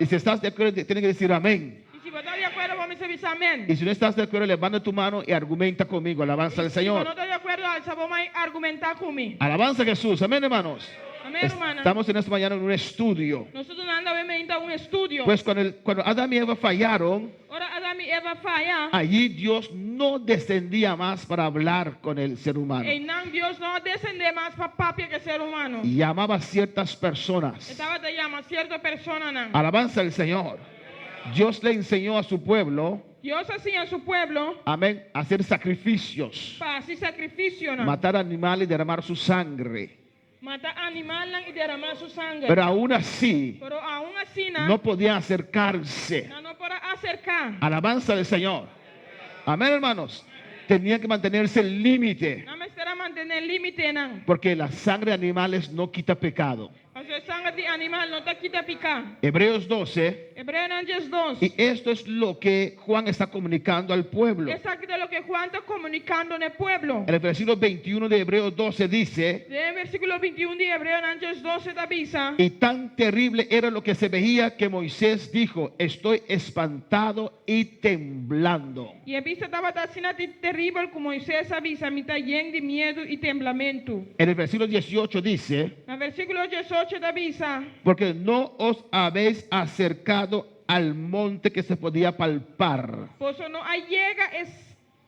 Y si estás de acuerdo, tienes que decir amén. I si bo ta di akuerdo, bo mester bisa amèn. Y si no estás de acuerdo, levanta tu mano y argumenta conmigo. Alabanza al Si bo Señor. no ta di akuerdo, alsa bo man i argumentá ku mi. Alabanza a Jesús. Amén, hermanos. Amén, rumannan. Estamos en esta mañana en un estudio. Nos ta dunando awe mainta un estudio. Pues cuando Adán y Eva fallaron, Ora Adam i Eva faya, allí Dios no descendía más para hablar con el ser humano. Einan Dios no a descendé mas pa papia ku e ser humano. Y llamaba a ciertas personas. E tabata yama sierto personanan. Alabanza al Señor. Dios le enseñó a su pueblo, Dios a siña su pueblo, amén, a hacer sacrificios, pa hasi sacrificionan, matar animales y derramar su sangre. Mata animalnan i deramá su sanger. Pero aún así, Pero aun asina, no podían acercarse. nan no por a aserká. Alabanza al Señor. Amén, hermanos. Tenían que mantenerse el límite, Nan mester a mantené límitenan. porque la sangre de animales no quita pecado. Pasobra e sanger di animal no ta kita piká. Hebreos 12. Hebreonan 12. Y esto es lo que Juan está comunicando al pueblo. Esaki ta loke Juan ta komunikando na e pueblo. En el versículo 21 de Hebreos 12 dice, Den versíkulo 21 di Hebreonan 12 ta bisa. Y tan terrible era lo que se veía que Moisés dijo, estoy espantado y temblando. I e bista tabata asina teribel ku Moises a bisa, Mi ta yen di miedu i temblamentu. En el versículo 18 dice, Na versíkulo 18 ta bisa, Porque no os habéis acercado al monte que se podía palpar. Boso no a yega es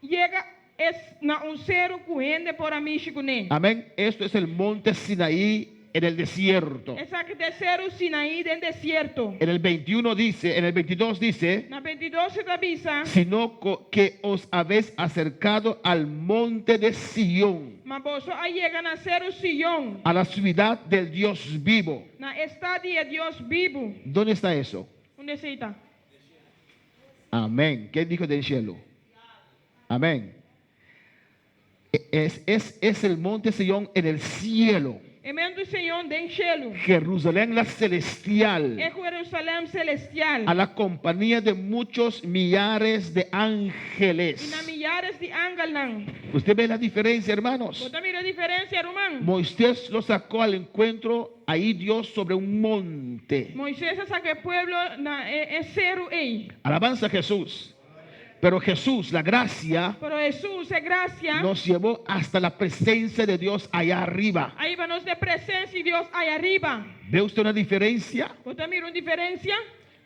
yega es na un seru ku hende por a mishi kuné. Amén. Esto es el monte Sinaí en el desierto. Esaki ta e seru Sinaí den desierto. En el 21 dice, en el 22 dice, Na 22 ta bisa, sino que os habéis acercado al monte de Sión, Ma boso a yega na seru Sion, a la ciudad del Dios vivo. na e stat di e Dios bibu. ¿Dónde está eso? Unda esei ta? Amén. Ken dijo den cielo? Amén. Es, es, es el monte Sion en el cielo. E Monte Sion den shelu. Jerusalén la celestial. E Jerusalèm selestial. A la compañía de muchos millares de I na ángeles. miares di angelnan. Usted ve la diferencia, hermanos. Bo ta mira e diferensia, ruman. Moisés lo sacó al encuentro ahí Dios sobre un monte. Moises a saka e pueblo na e, e seru ei. Alabanza a Jesús. Pero Jesús, la gracia, Pero Hesus, e grasia, nos llevó hasta la presencia de Dios allá arriba. a hiba nos na presensia di Dios aya riba. ¿Ve usted una diferencia? Bo ta mira un diferensia?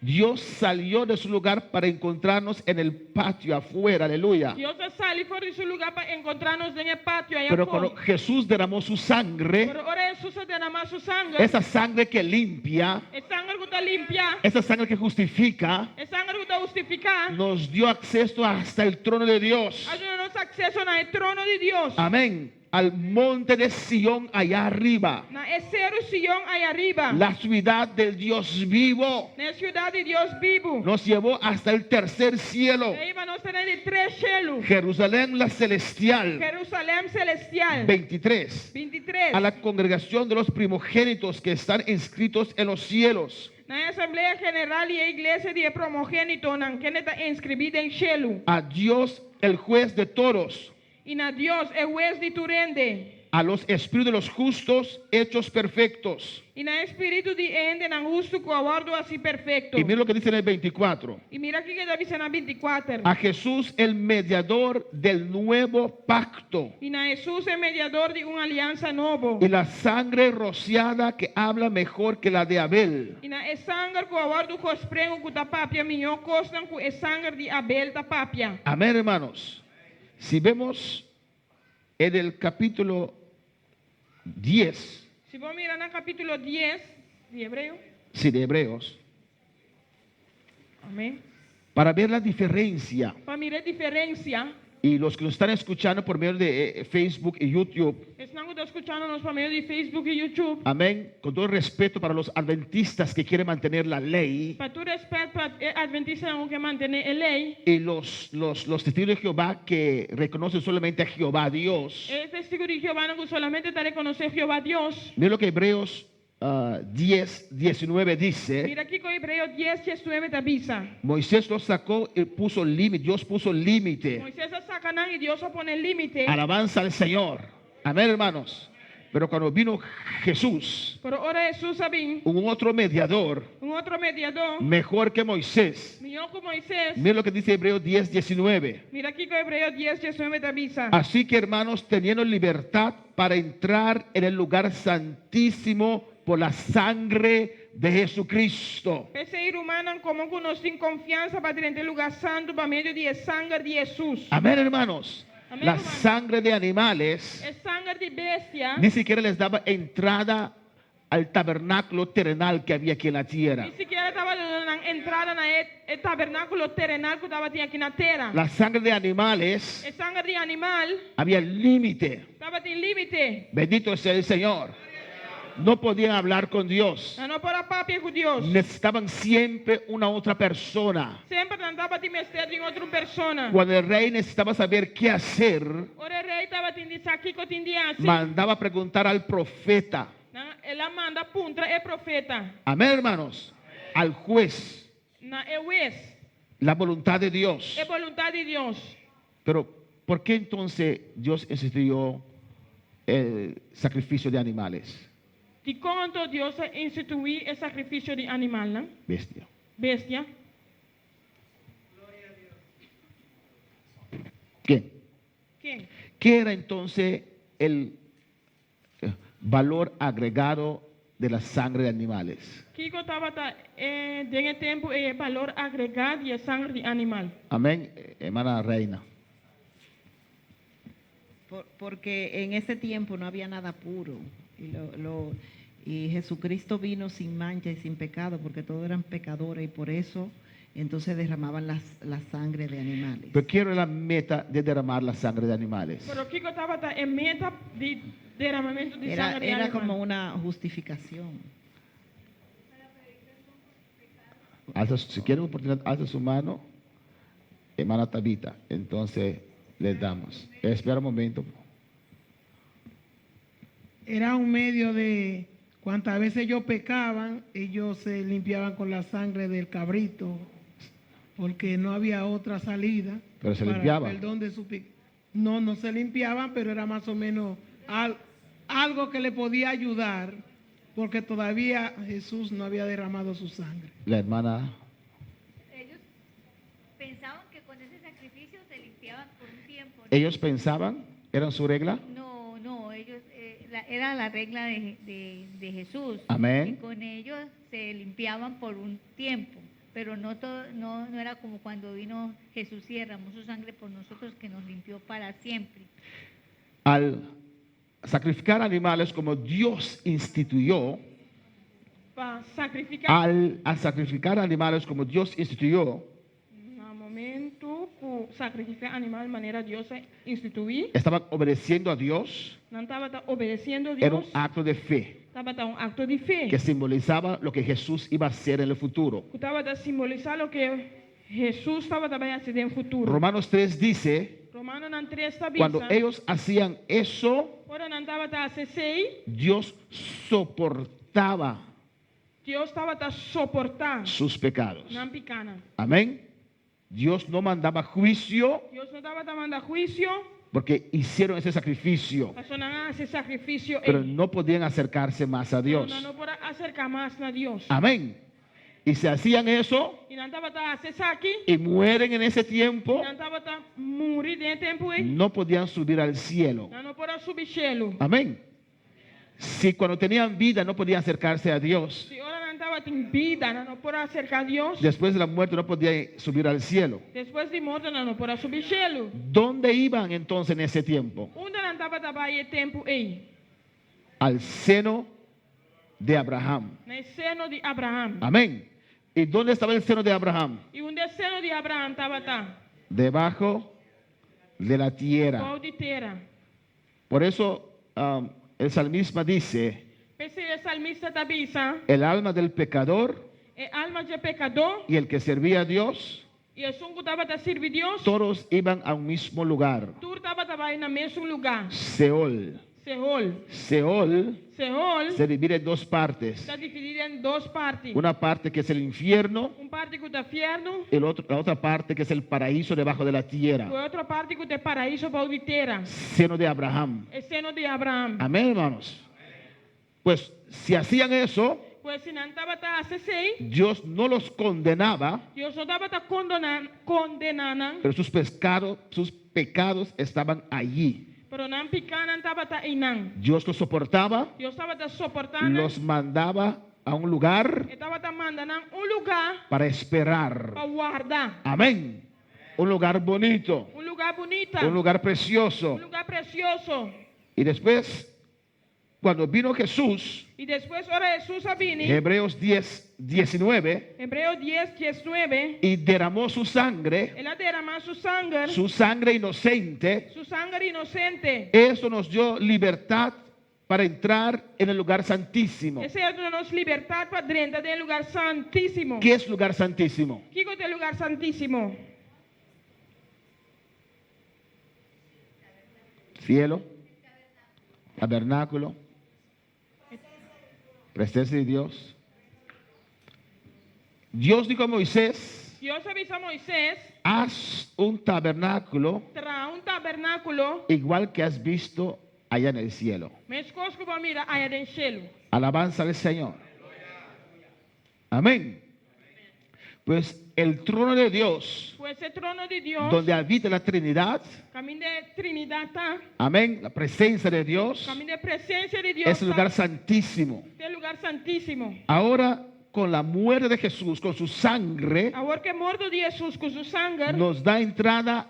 Dios salió de su lugar para encontrarnos en el patio afuera, aleluya. Dios a sali for di su lugá pa enkontrá nos den e patio aya Pero afó. cuando Jesús derramó su sangre, Pero ora Hesus a deramá su sanger, esa sangre que limpia, e sanger ku ta limpia, esa sangre que justifica, e sanger ku ta hustifiká, nos dio acceso hasta el trono de Dios. a duna nos akseso na e trono di Dios, Amén. Al monte de Sión allá arriba. na e seru Sion aya riba, La ciudad del Dios vivo. na e siudat di Dios bibu. Nos llevó hasta el tercer cielo. A hiba nos te na di tres shelu, Jerusalén la celestial. Jerusalèm selestial. 23. 23. A la congregación de los primogénitos que están inscritos en los cielos. Na e asamblea general di e iglesia di e primogénitonan, kende ta inskribí den shelu. A Dios el juez de todos. I na Dios, e hues di tur hende. A los espíritus de los justos hechos perfectos. I na e spiritu di e hendenan hustu ku a wòrdu hasí perfekto. Y miren lo que dice en el 24. I mira kiko e ta bisa na 24. A Jesús el mediador del nuevo pacto. I na Hesus e mediador di un aliansa nobo. Y la sangre rociada que habla mejor que la de Abel. I na e sanger ku a wòrdu gesprengu ku ta papia mihó kosnan ku e sanger di Abel ta papia. Amén, hermanos. Si vemos en el capítulo 10, Si bo mira na kapítulo dies di Hebreo. sí, de Hebreos, Amén. para ver la diferencia, Pa mira e diferensia. y los que nos están escuchando por medio de Facebook y YouTube, Esnan ku ta skuchando nos pa medio di Facebook i YouTube. amén, con todo respeto para los adventistas que quieren mantener la ley Pa tur rèspèt pa e atventistanan ku ke mantené e lei. y los testigos de Jehová que reconocen solamente a Jehová Dios. E testigu di Jehovánan ku solamente ta rekonosé Jehová Dios. Miren lo que Hebreos 10, 19 dice. Mira kiko Hebreo dies, diesnuebe ta bisa. Moisés los sacó y puso límite, Dios puso límite. Moisés a saka nan i Dios a pone límite. Alabanza al Señor. Amén, hermanos. Pero cuando vino Jesús, Pero ora Hesus a bin, un otro mediador, un otro mediadó, mejor que Moisés. mihó ku Moisés. Miren lo que dice Hebreos 10, 19. Mira kiko Hebreo dies, diesnuebe ta bisa. Así que, hermanos, teniendo libertad para entrar en el lugar santísimo por la sangre de Jesucristo. P'esei, rumannan, komo ku nos tin konfiansa pa drenta e lugá santu pa medio di e sanger di Hesus. Amén, hermanos. Amén, La hermano. sangre de animales E sanger di bestia ni siquiera les daba entrada al tabernáculo terrenal que había aquí en la tierra. ni sikiera tabata duna nan entrada na e, e tabernákulo terenal ku tabatin aki na tera. La sangre de animales E sanger di animal había límite. tabatin límite. Bendito sea el Señor. No podían hablar con Dios. Nan no por a papia ku Dios. Necesitaban siempre una otra persona. Semper nan tabatin mester di un otro persona. Cuando el rey necesitaba saber qué hacer, Ora e rei tabatin di sa kiko tin di hasi. mandaba preguntar al profeta. Nan, el a manda puntra e profeta. Amén, hermanos. Al juez. Na e hues. La voluntad de Dios. E boluntat di Dios. Pero, ¿por qué entonces Dios instituyó el sacrificio de animales? Dikon anto Dios a instituí e sakrifisio di animalnan? Bestia. Bestia. ¿Quién? Ken? ¿Qué era entonces el valor agregado de la sangre de animales? Kiko tabata e den e tempu ei e balor agregá di e sanger di animal? Amén, hermana Reina. Porque en ese tiempo no había nada puro. Y, lo, lo, y Jesucristo vino sin mancha y sin pecado, porque todos eran pecadores y por eso entonces derramaban la sangre de animales. Pero quiero la meta de derramar la sangre de animales. Pero kiko tabata e meta di deramamentu di Era, sanger di era animal? como una justificación. Alza, si quieren oportunidad, alza su mano. Hermana Tabita. Entonces le damos. Espera un momento. Era un medio de cuantas veces ellos pecaban, ellos se limpiaban con la sangre del cabrito, porque no había otra salida. Pero se para el limpiaban. Perdón de su pe- No, no se limpiaban, pero era más o menos al- algo que le podía ayudar, porque todavía Jesús no había derramado su sangre. La hermana Ellos pensaban que con ese sacrificio se limpiaban por un tiempo. ¿no? Ellos pensaban, ¿eran su regla? No, no, ellos era la regla de Jesús. Amén. Y con ellos se limpiaban por un tiempo, pero no todo, no, no era como cuando vino Jesús y derramó su sangre por nosotros que nos limpió para siempre. Al sacrificar animales como Dios instituyó, Pa sakrifiká al sacrificar animales como Dios instituyó, na momento ku sakrifiká animal manera Dios a instituí, estaban obedeciendo a Dios. nan tabata obedesiendo Era un Dios, acto de fe tabata un akto di fe. que simbolizaba lo que Jesús iba a hacer en el futuro. Ku tabata simbolisá loke Hesus tabata bai hasi den futuro. Romanos 3 dice, Romanonan 3 ta cuando bisa, ellos hacían eso, ora nan tabata hasi esei, Dios soportaba Dios tabata soportá sus pecados. nan pikánan. Amén. Dios no mandaba juicio Dios no tabata manda huisio, porque hicieron ese sacrificio, pasobra nan a hasi e sakrifisio pero ei. no podían acercarse más a Pero Dios. nan no por a aserká mas na Dios. Amén. Y si hacían eso I nan tabata hasi esaki, y mueren en ese tiempo, nan tabata muri den e tempu ei, no podían subir al cielo. nan no por a subi shelu. Amén. Si cuando tenían vida no podían acercarse a Dios, Si ora nan tabatin bida, nan no por a aserká Dios. después de la muerte no podían subir al cielo. Despues di morto nan no por a subi shelu. ¿Dónde iban entonces en ese tiempo? Unda nan tabata bai e tempu ei? Al seno de Abraham. Na seno di Abraham. Amén. ¿Y dónde estaba el seno de Abraham? I unda seno di Abraham tabata? Debajo de la tierra. Bou di tera. Por eso el salmista dice, P'esei e salmista ta bisa, el alma del pecador e alma di pekadó y el que servía a Dios, i esun ku tabata sirbi Dios, todos iban a un mismo lugar, tur tabata bai na mesun lugá, Seol. Seol. Seol Seol se divide en dos partes. ta dividí den dos parti. Una parte que es el infierno, Un parti ku ta fièrnu, el otro, la otra parte que es el paraíso debajo de la i tierra. otro parti ku ta paraiso bou di tera. Seno de Abraham. E seno di Abraham. Amén, hermanos. Pues si hacían eso, Pues si nan tabata hasi esei, Dios no los condenaba, Dios no tabata kondená, kondená nan, pero sus pecados estaban allí. pero nan pikánan tabata einan. Dios los soportaba, Dios tabata soportá nan, los mandaba a un lugar E tabata manda nan un lugá para esperar. pa warda. Amén. Un lugar bonito, Un lugá bunita, un lugar precioso. un lugá presioso. Y después, cuando vino Jesús, I despues ora Hesus a bini, Hebreos 10, 19, Hebreo 10, 19, y derramó su sangre, el a deramá su sanger, su sangre inocente, su sanger inosente. eso nos dio libertad para entrar en el lugar santísimo. Esei a duna nos libertat pa drenta den lugá santísimo. ¿Qué es lugar santísimo? Kiko ta lugá santísimo? Cielo, tabernáculo, presencia de Dios. Dios dijo a Moisés, Dios a bisa Moises, haz un tabernáculo traha un tabernákulo, igual que has visto allá en el cielo. meskos ku bo a mira aya den shelu. Alabanza al Señor. Amén. Pues el trono de Dios, Pues e trono di Dios, donde habita la Trinidad, kaminda Trinidat ta, amén, la presencia de Dios, kaminda presensia di Dios, es el lugar santísimo. ta lugá santísimo. Ahora, con la muerte de Jesús, con su sangre, Awor ku morto di Hesus ku su sanger, nos da entrada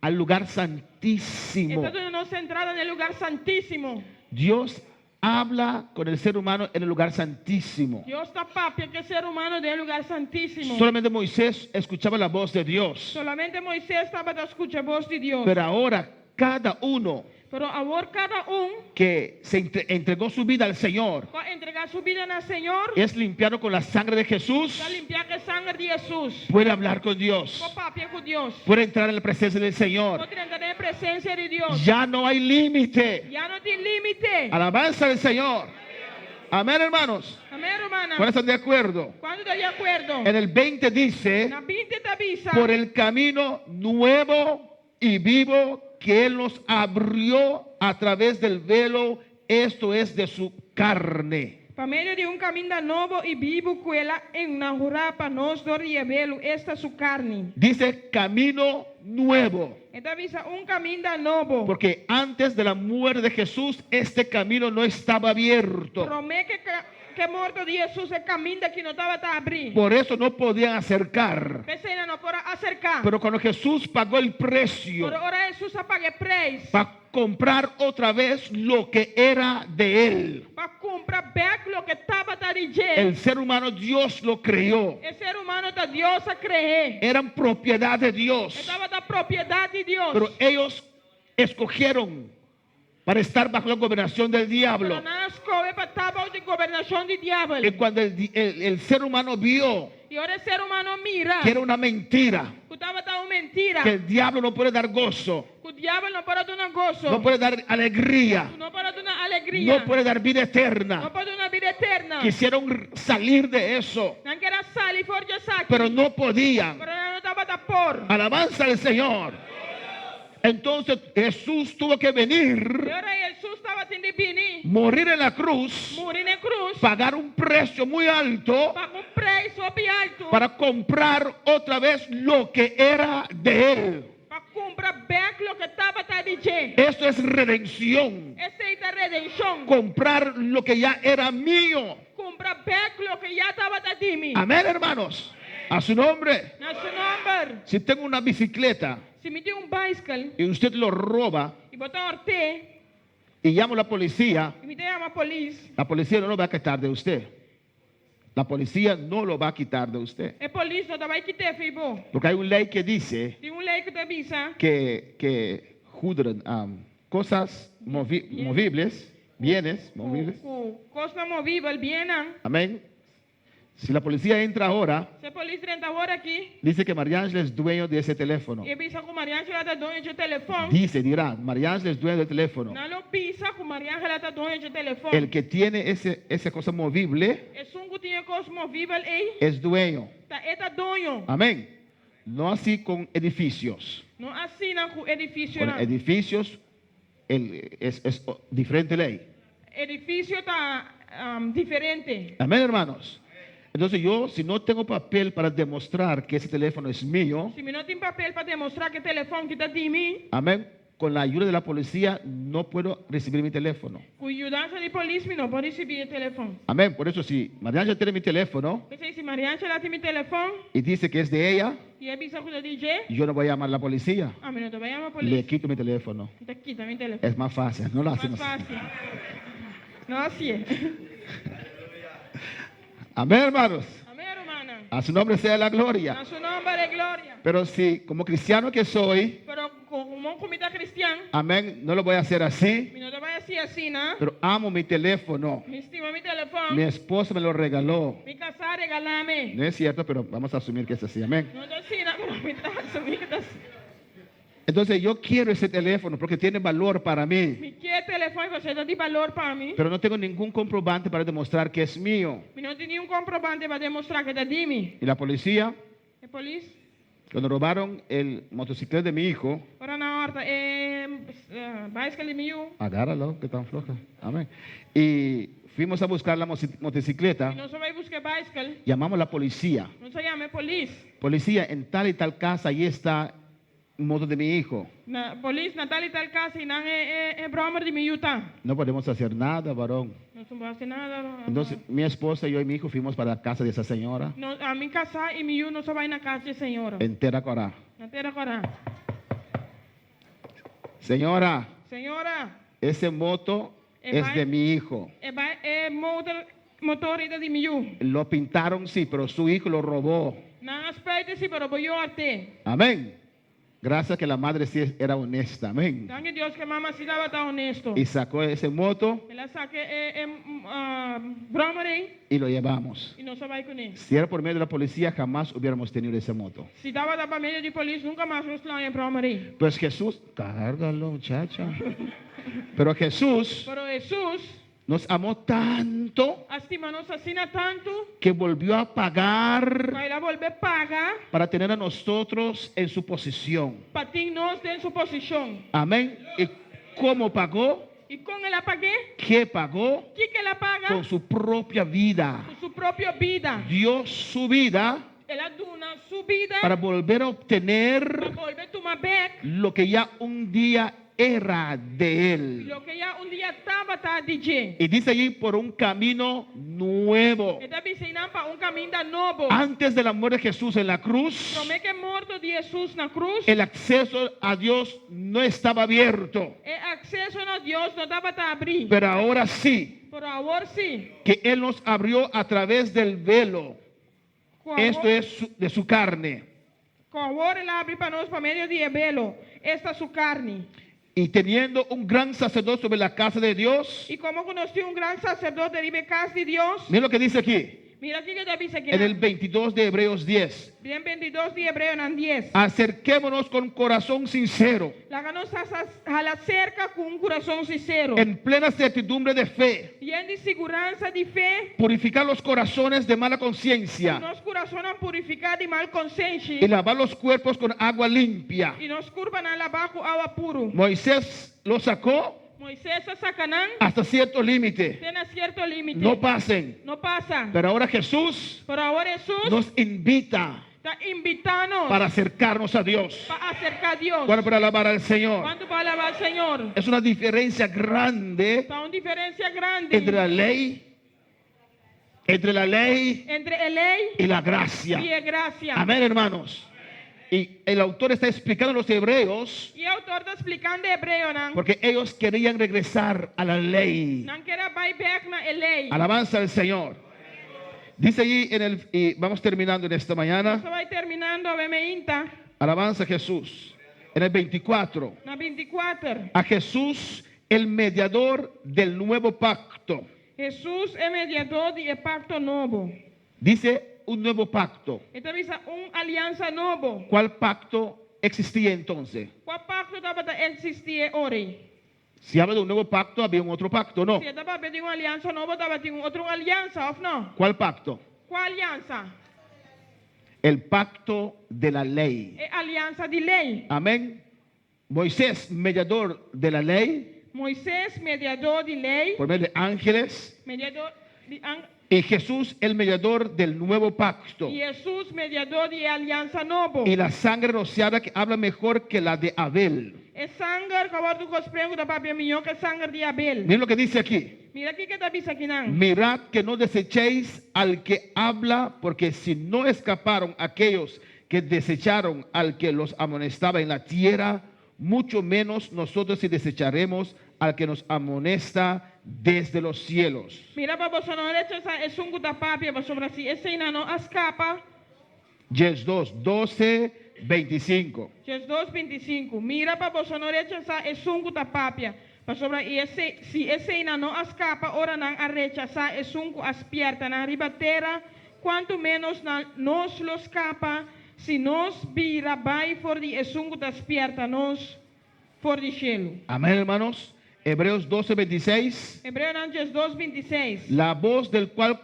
al lugar santísimo. e ta duna nos entrada na lugá santísimo. Dios habla con el ser humano en el lugar santísimo. Dios ta papia ku e ser humano den lugá santísimo. Solamente Moisés escuchaba la voz de Dios, Solamente Moises tabata skucha bos di Dios. pero ahora cada uno Pero Pero awor kada un que se entregó su vida al Señor ku a entregá su bida na Señor es limpiado con la sangre de Jesús, ta limpiá ku e sanger di Hesus. puede hablar con Dios, Por papia ku Dios. puede entrar en la presencia del Señor. Por drenta den e presensia di Dios. Ya no hay límite. Ya no tin límite. Alabanza al Señor. Amén, hermanos. Amèn, rumannan. ¿Cuáles están de acuerdo? Kuantu ta di akuerdo? En el 20 dice, Na 20 ta bisa. por el camino nuevo y vivo que Él nos abrió a través del velo, esto es de su carne. Pa medio di un kaminda nobo i bibu ku el a inaugurá pa nos dor di e velo, esta su karni. Dice camino nuevo. E ta bisa un kaminda nobo. Porque antes de la muerte de Jesús, este camino no estaba abierto. Promé ku e morto di Hesus e kaminda aki no tabata habrí. Por eso no podían acercar. P'esei nan no por a aserká. Pero cuando Jesús pagó el precio Pero ora Hesus a paga e preis para comprar otra vez lo que era de él, pa kumpra bèk loke tabata di dje. el ser humano Dios lo creó. E ser humano ta Dios a kre'é. Eran propiedad de Dios. E tabata propiedat di Dios. Pero ellos escogieron para estar bajo la gobernación del diablo. Pero nan a skohe pa ta bou di gobernashon di Y diabel. cuando el ser humano vio I ora e ser humano mira que era una mentira, ku tabata un mentira, que el diablo no puede dar gozo, ku diabel no por a duna goso, no puede dar alegría, ku no por a duna alegria, no puede dar vida no eterna. por duna bida eterna. Quisieron salir de eso, Nan ker a sali for di esaki, pero no podían. pero nan no tabata por. Alabanza al Señor. Entonces Jesús tuvo que venir, E ora Hesus tabatin di bini, morir en la cruz, muri na krus, pagar un precio muy alto paga un preis hopi altu para comprar otra vez lo que era de él. pa kumpra bèk loke tabata di dje. Esto es redención. Esei ta redenshon. Comprar lo que ya era mío. Kumpra bèk loke ya tabata di mi. Amén, hermanos. A su nombre. Na su nòmber. Si tengo una bicicleta Si mi tin un baiskel y usted lo roba i bo ta hòrt'é y llamo a la policía, i mi ta yama polis, la policía no lo va a quitar de usted. La policía no lo va a quitar de usted. e polis no ta bai kit'é fo'i bo. Porque hay una ley que dice Tin un lei ku ta bisa que goederen, cosas movibles, bienes movibles. ku kosnan movibel, biennan. Amén. Si la policía entra ahora, Si e polis drenta awor aki, dice que María Ángela es dueño de ese teléfono. e bisa ku María Ángela ta doño di e telefòn. Dice, dirá, María Ángela es dueño del teléfono. Nan lo bisa ku María Ángela ta doño di e telefòn. El que tiene esa cosa movible Esun ku tin e kos movibel ei, es dueño. ta e ta doño. Amén. No así con edificios. No asina ku edifisio. Con edificios es diferente ley. Edifisio ta diferente. Amén, hermanos. Entonces yo, si no tengo papel para demostrar que ese teléfono es mío, Si mi no tin papel pa demostrá ku e telefòn aki ta di mi, amén, con la ayuda de la policía no puedo recibir mi teléfono. ku yudansa di polis mi no por risibí e telefòn. Amén. Por eso si María Ángela tiene mi teléfono P'esei si Maria Angela tin mi telefòn y dice que es de ella, i e bisa ku ta di dje, yo no voy a llamar a la policía. ami no ta bai yama Le polis. quito mi teléfono. Mi ta kita mi telefòn. Es más fácil. No lo Mas hacemos. fásil. No hasié. Amén, hermanos. Amèn, rumannan. A su nombre sea la gloria. Na su nòmber e gloria. Pero si como cristiano que soy, Pero komo ku mi ta kristian, amén, no lo voy a hacer así, mi no ta bai hasi asina, no? pero amo mi teléfono. Mi stima mi telefòn. Mi esposa me lo regaló. Mi kasá a regalá mi. No es cierto, pero vamos a asumir que es así, amén. No ta asina, pero mi ta asumí ku ta asina. Entonces yo quiero ese teléfono porque tiene valor para mí, Mi ke e telefòn pasobra e ta di balor pa mi. pero no tengo ningún comprobante para demostrar que es mío. Mi no tin ningun komprobante pa demostrá ku e ta di mi. Y la policía, E polis, cuando robaron el motocicleta de mi hijo, ora nan a hòrta e baiskel di mi yu. Agárralo, que tan floja. Amén. Y fuimos a buscar la motocicleta. I nos a bai buska e baiskel. Llamamos a la policía. Nos a yama e polis. Policía, en tal y tal casa, ahí está moto de mi hijo. Na polis, na tal i tal kas, einan e e e bròmer di mi yu ta. No podemos hacer nada, varón. Nos no por hasi nada. Entonces, mi esposa, yo y mi hijo fuimos para la casa de esa señora. No, ami kasá i mi yu nos a bai na kas di e señora. En Tera Corá. Na Tera Corá. Señora, Señora, ese moto es de mi hijo. E bai e motor motor ei ta di mi yu. Lo pintaron, sí, pero su hijo lo robó. Nan a spuit e sí, pero bo yu a hòrt'é. Amén. Gracias que la madre sí era honesta, amén. Danki Dios ku e mama sí tabata honesto. Y sacó ese moto El a saka e bròmer ei y lo llevamos. i nos a bai kuné. Si era por medio de la policía, jamás hubiéramos tenido esa moto. Si tabata pa medio di polis, nunka mas nos lo haña e bròmer ei. Pues Jesús, cárgalo muchacha. Pero Jesús Pero Hesus nos amó tanto a stima nos asina tantu que volvió a pagar ku el a bolbe paga para tener a nosotros en su posición. pa tin nos den su posishon. Amén. ¿Y cómo pagó? I kon el a pag'é? ¿Qué pagó? Kiko el a paga? Con su propia vida. Ku su propio bida. Dio su vida El a duna su bida para volver a pa obtener bolbe tuma bèk lo que ya un día era de él. loke ya un dia tabata di dje. Y dice allí por un camino nuevo. E ta bisa einan pa un kaminda nobo. Antes de la muerte de Jesús en la cruz, Promé ku e morto di Hesus na krus, el acceso a Dios no estaba abierto. e akseso na Dios no tabata abrí. Pero ahora sí, Pero awor sí, que Él nos abrió a través del velo. ku Esto awor, es de su carne. ku awor el a habri pa nos pa medio di e velo, esta su karni. Y teniendo un gran sacerdote sobre la casa de Dios, I komo ku nos tin un gran saserdote riba e kas di Dios, miren lo que dice aquí, mira kiko e ta bisa en el akinan. 22 de Hebreos 10. Den 22 di Hebreonan 10. Acerquémonos con corazón sincero, Laga nos hala serka ku un kurason sinsero. en plena certidumbre de fe, Yen di siguransa di fe, purificar los corazones de mala conciencia nos kurasonnan purifiká di mal konsenshi y lavar los cuerpos con agua limpia. i nos kurpanan labá ku awa puru. Moisés lo sacó Moisés a saka nan hasta cierto límite. te na sierto límite. No pasen. No pasa. Pero ahora Jesús Pero awor Hesus nos invita ta invitá nos para acercarnos a Dios. pa aserká Dios. Bueno, para alabar al Señor. Kuantu por alabá Señor? Es una diferencia grande Ta un diferensia grandi entre la ley, entre la ley entre e lei y la gracia. i e grasia. Amén, hermanos. Y el autor está explicando a los hebreos I e outor ta splikando e hebreonan. porque ellos querían regresar a la ley. Nan ker a bai bèk na e lei. Alabanza al Señor. Dice allí en el y vamos terminando en esta mañana. Nos ta bai terminando awe mainta Alabanza a Jesús. En el 24, na 24. a Jesús el mediador del nuevo pacto. Hesus e mediadó di e pakto nobo. Dice un nuevo pacto. E ta bisa un aliansa nobo. ¿Cuál pacto existía entonces? Kua pakto tabata eksistí e ora ei? Si habla de un nuevo pacto, había un otro pacto, ¿no? Si e ta papia di un aliansa nobo, tabatin un otro aliansa, òf no? ¿Cuál pacto? Kua aliansa? El pacto de la ley. E aliansa di lei. Amén. Moisés, mediador de la ley, Moisés, mediadó di lei, por medio de ángeles, mediadó di an- y Jesús, el mediador del nuevo pacto. i Hesus, mediadó di e aliansa nobo. Y la sangre rociada que habla mejor que la de Abel. E sanger ku a wòrdu gesprengu ta papia mihó ku e sanger di Abel. Miren lo que dice aquí. Mira kiko e ta bisa akinan. Mirad que no desechéis al que habla, porque si no escaparon aquellos que desecharon al que los amonestaba en la tierra, mucho menos nosotros si desecharemos al que nos amonesta desde los cielos. Mira pa boso no rechasá esun ku ta papia, pasobra si eseinan no a skapa. 2, 12, 25. 12, 25. Mira pa boso no rechasá esun ku ta papia, pasobra i ese, si eseinan no a skapa ora nan a rechasá esun ku a spièrta nan riba tera, kuantu ménos nan, nos lo skapa si nos bira bai for di esun ku ta spièrta nos for di shelu. Amén, hermanos. Hebreos 12, 26. Hebreonan 12, 26. La voz del cual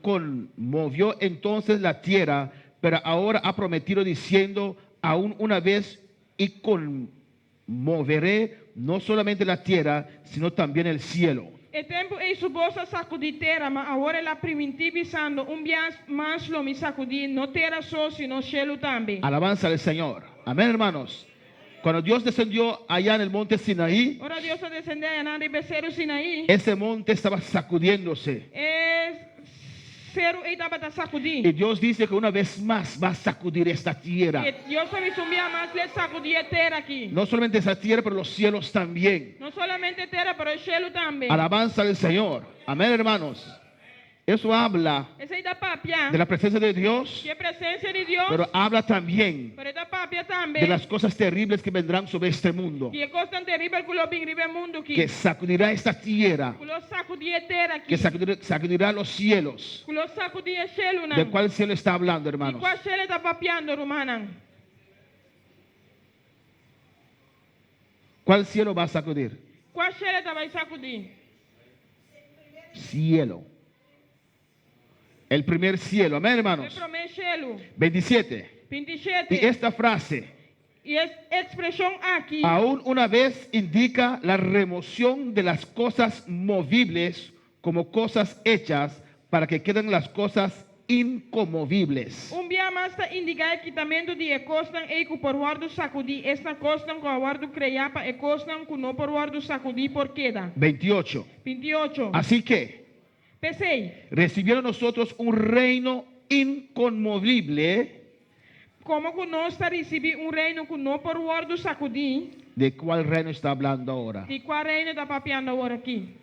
conmovió entonces la tierra, pero ahora ha prometido diciendo, aún una vez y conmoveré no solamente la tierra, sino también el cielo. E tempu ei su bos a sakudí tera, ma awor el a primintí bisando, Un bias mas lo mi sakudí no tera so, sino shelu tambe. Alabanza al Señor. Amén, hermanos. Cuando Dios descendió allá en el monte Sinaí, Ora Dios a desendé ayanan riba e seru Sinaí, ese monte estaba sacudiéndose. e seru ei tabata sakudí. Y Dios dice que una vez más va a sacudir esta tierra. I Dios a bisa un bia mas l'e sakudí e tera aki. No solamente esa tierra, pero los cielos también. No solamente tera, pero e shelu tambe. Alabanza al Señor. Amén, hermanos. Eso habla Esei ta papia de la presencia de Dios, di e presensia di Dios, pero habla también pero e ta papia tambe de las cosas terribles que vendrán sobre este mundo, di e kosnan teribel ku lo bin riba e mundu akí, que sacudirá esta tierra, ku lo sakudí e tera akí, que sacudirá los cielos. ku lo sakudí e shelunan. ¿De cuál cielo está hablando, Di hermanos? kua shelu e ta papiando, rumannan? ¿Cuál cielo va a sacudir? Kua shelu e ta bai sakudí? Cielo. El primer cielo. Amén, E hermanos. promé shelu. 27. 27. Y esta frase, I e ekspreshon akí. aún una vez indica la remoción de las cosas movibles como cosas hechas para que queden las cosas incomovibles. Un bia mas ta indiká e kitamentu di e kosnan ei ku por wòrdu sakudí, esta kosnan ku a wòrdu kreá pa e kosnan ku no por wòrdu sakudí por keda. 28. 28. Así que P'esei, recibieron nosotros un reino inconmovible. Komo ku nos ta risibí un reino ku no por wòrdu sakudí. ¿De cuál reino está hablando ahora? Di kua reino e ta papiando awor akí?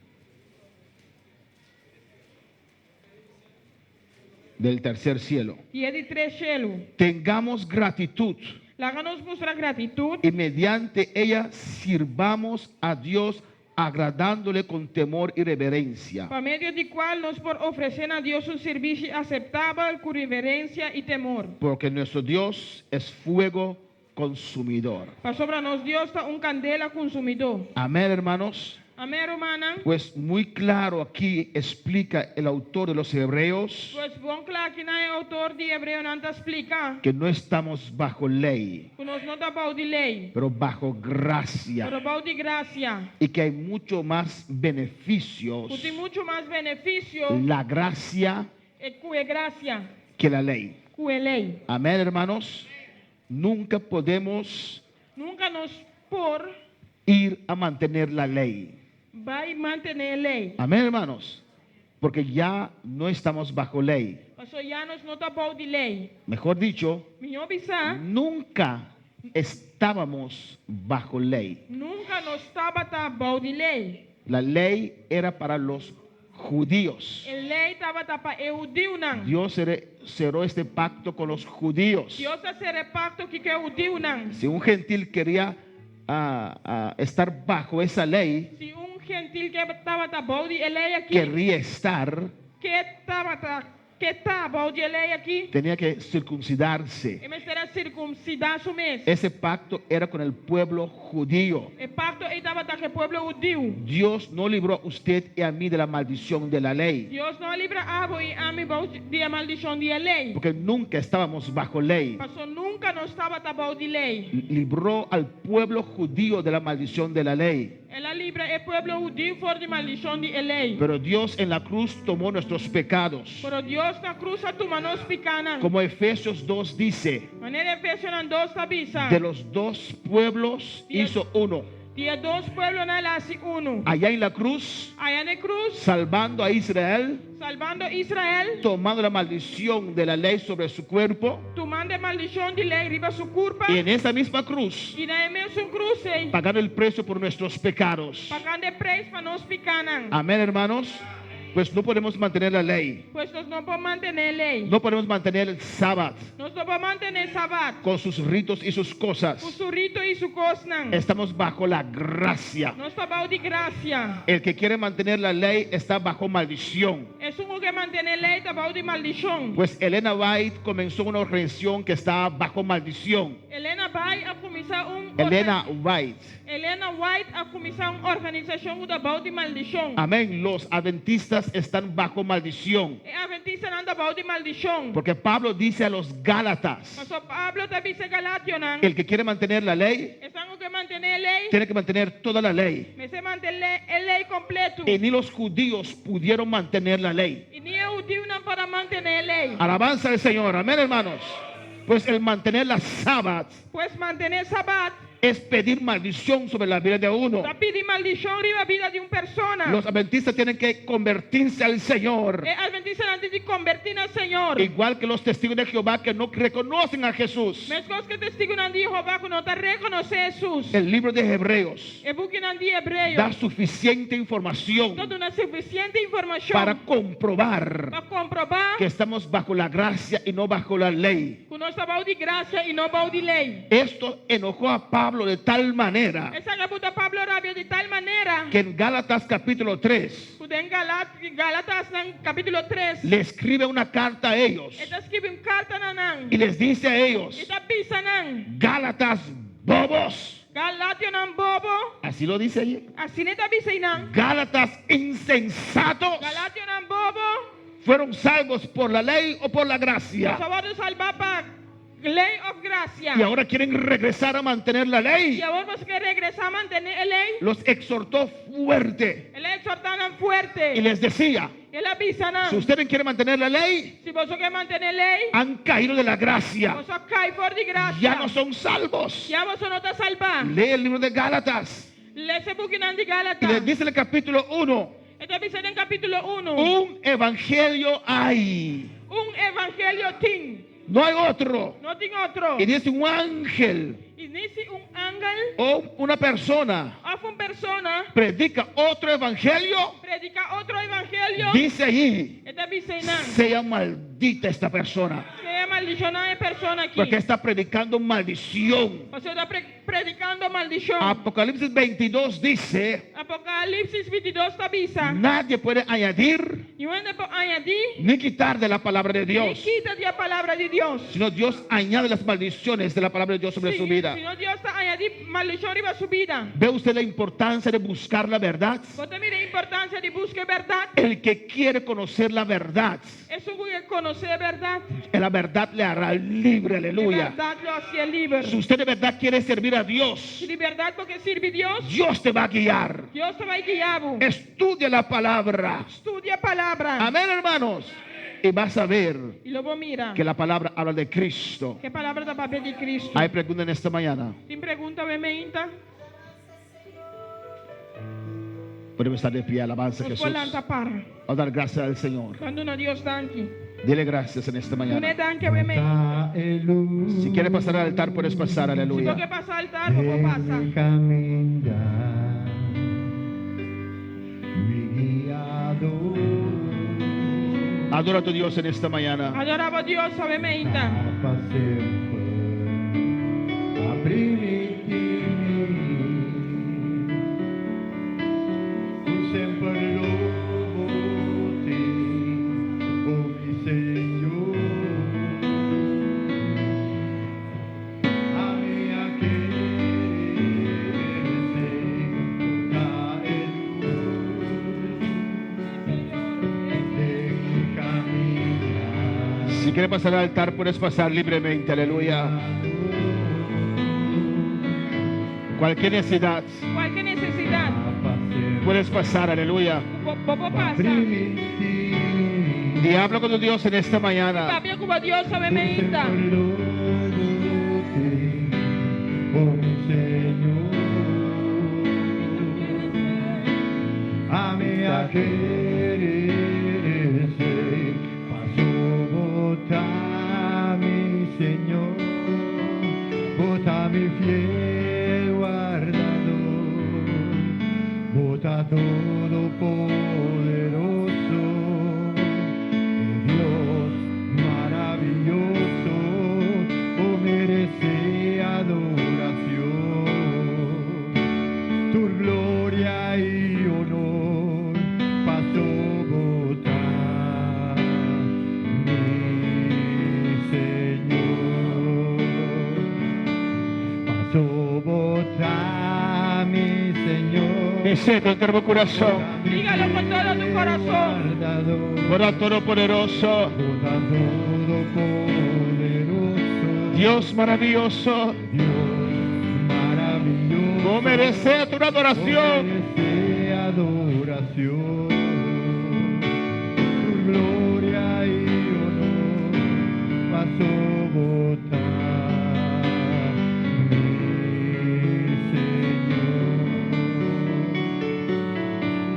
Del tercer cielo. Di e di tres shelu. Tengamos gratitud Laga nos mustra gratitut. y mediante ella sirvamos a Dios agradándole con temor y reverencia. Pa medio di kual nos por ofresé na Dios un sirbishi aseptabel ku reverensia i temor. Porque nuestro Dios es fuego consumidor. Pasobra nos Dios ta un kandela konsumidó. Amén, hermanos. Amén, rumannan? Pues muy claro aquí explica el autor de los Hebreos Pues bon kla akinan e outor di Hebreonan ta splika que no estamos bajo ley, ku nos no ta bou di lei, pero bajo gracia. pero bou di grasia. Y que hay mucho más beneficios Ku tin muchu mas benefisio la gracia e ku e grasia que la ley. ku e lei. Amén, hermanos. Nunca podemos Nunka nos por ir a mantener la ley. bai mantené e lei. Amén, hermanos. Porque ya no estamos bajo ley. Paso ya nos no ta bou di lei. Mejor dicho, Mihó bisá, nunca estábamos bajo ley. nunka nos tabata bou di lei. La ley era para los judíos. E lei tabata pa e hudiunan. Dios cerró este pacto con los judíos. Dios a sera e pakto akí ku e hudiunan. Si un gentil quería estar bajo esa ley, Si un gentil ke tabata bou di e lei akí, querría estar, ke tabata ke ta bou di e lei akí, tenía que circuncidarse. e mester a sirkunsidá su mes. Ese pacto era con el pueblo judío. E pakto ei tabata ku e pueblo hudiu. Dios no libró a usted y a mí de la maldición de la ley, Dios no a libra abo i ami bou di e maldishon di e lei, porque nunca estábamos bajo ley. Paso nunka nos tabata bou di lei. Libró al pueblo judío de la maldición de la ley. El a libra e pueblo hudiu for di maldishon di e lei. Pero Dios en la cruz tomó nuestros pecados. Pero Dios na krus a tuma nos pikánan. Como Efesios 2 dice, Manera Efesionan 2 ta bisa. de los dos pueblos hizo uno. Di e dos pueblonan el a hasi unu. Allá en la cruz, Aya na e krus, salvando a Israel, salbando Israel, tomando la maldición de la ley sobre su cuerpo. tumando e maldishon di lei riba su kurpa. Y en esa misma cruz, I na e mesun krus ei, pagando el precio por nuestros pecados. pagando e preis pa nos pikánan. Amén, hermanos. Pues no podemos mantener la ley. Pues nos no por mantené lei. No podemos mantener el sábado Nos no por mantené sabat. con sus ritos y sus cosas. Ku su rito i su kosnan. Estamos bajo la gracia. Nos ta bou di grasia. El que quiere mantener la ley está bajo maldición. Esun ku ke mantené lei ta bou di maldishon. Pues Elena White comenzó una organización que está bajo maldición. Elena White a kuminsá un Elena White. Elena White a kuminsá un organisashon ku ta bou di maldishon. Amén. Los adventistas están bajo maldición. E adventistanan ta bou di maldishon. Porque Pablo dice a los Gálatas, Paso Pablo ta bisa e galationan. el que quiere mantener la ley, Esun ku ke mantené lei. tiene que mantener toda la ley. Mester mantené e lei kompleto. Y ni los judíos pudieron mantener la ley. I ni e hudiunan por a mantené lei. Alabanza al Señor. Amén, hermanos. Pues el mantener la sábado Pues mantené sabat. Es pedir maldición sobre la vida de uno. Ta pidi maldishon riba bida di un persona. Los adventistas tienen que convertirse al Señor. E atventistanan tin di kombertí na Señor. Igual que los testigos de Jehová que no reconocen a Jesús. Meskos ku e testigunan di Jehová ku no ta rekonosé Hesus. El libro de Hebreos E bukinan di Hebreo da suficiente información ta duna sufisiente informashon para comprobar pa komprobá que estamos bajo la gracia y no bajo la ley. ku nos ta bou di grasia i no bou di lei. Esto enojó a Pablo de tal manera Esaki a buta Pablo rabia di tal manera que en Gálatas capítulo 3 ku den Galatasnan kapítulo 3 le escribe una carta a ellos e ta skibi un karta na nan y les dice a ellos, i ta bisa nan, Gálatas bobos. Galationan bobo, Así lo dice allí. asina e ta bisa einan. Gálatas insensatos. Galationan bobo, Fueron salvos por la ley o por la gracia. boso a wòrdu salbá pa lei òf grasia. Y ahora quieren regresar a mantener la ley. I awor boso ke regresá mantené e lei. Los exhortó fuerte El a exhortá nan fuerte. y les decía, El a bisa nan, si ustedes quieren mantener la ley, si boso ke mantené lei, han caído de la gracia. boso a kai for di grasia. Ya no son salvos. Ya boso no ta salbá. Lee el libro de Gálatas. Lesa e bukinan di Y les Gálatas. dice en el capítulo 1, E ta bisa den kapítulo 1, un evangelio hay. Un evangelio tin. No hay otro. No tin otro. Y dice un ángel I ni si un angel o una persona òf un persona predica otro evangelio, prediká otro evangelio, dice allí, e ta bisa einan, sea maldita esta persona. sea maldishoná e persona aki. Porque está predicando maldición. Pasobra e ta predikando maldishon. Apocalipsis 22 dice, Apokalipsis 22 ta bisa, nadie puede añadir Niun hende por añadí ni quitar de la palabra de ni Dios, kita di e palabra di Dios. sino Dios añade las maldiciones de la palabra de Dios sobre su vida. Sino Dios ta añadí maldishon riba su bida. ¿Ve usted la importancia de buscar la verdad? Bo ta mira e importansia di buska e bèrdat? El que quiere conocer la verdad, Esun ku ke konosé e bèrdat, la verdad le hará libre, e aleluya. bèrdat lo hasié liber. Si usted de verdad quiere servir a Dios, Si di bèrdat bo ke sirbi Dios, Dios te va a guiar. Dios ta bai guia bo. Estudia la palabra. Studia e palabra. Amén, hermanos. Y vas a ver I lo bo mira que la palabra habla de Cristo. ku e palabra ta papia di Cristo. Hay pregunta en esta mañana. Tin pregunta awe mainta? Podemos estar de pie, alabanza a Nos Jesús. por lanta para. Vamos a dar gracias al Señor. Ban duna Dios danki. Dile gracias en esta Dun'é mañana. danki awe mainta. Si quiere pasar al altar, puedes pasar, Si bo aleluya. ke pasa altar, bo por pasa. Adora a tu Dios en esta mañana. Adorá bo Dios awe mainta. Si quiere pasar al altar, puedes pasar libremente, aleluya. Cualquier necesidad, Kualke nesesidat, puedes pasar, aleluya. bo por pasa. Diablo con tu Dios en esta mañana. Papia ku bo Dios awe mainta. Dice con tu corazón, Dígalo con todo tu corazón. por Todopoderoso, Dios maravilloso, no merece tu adoración.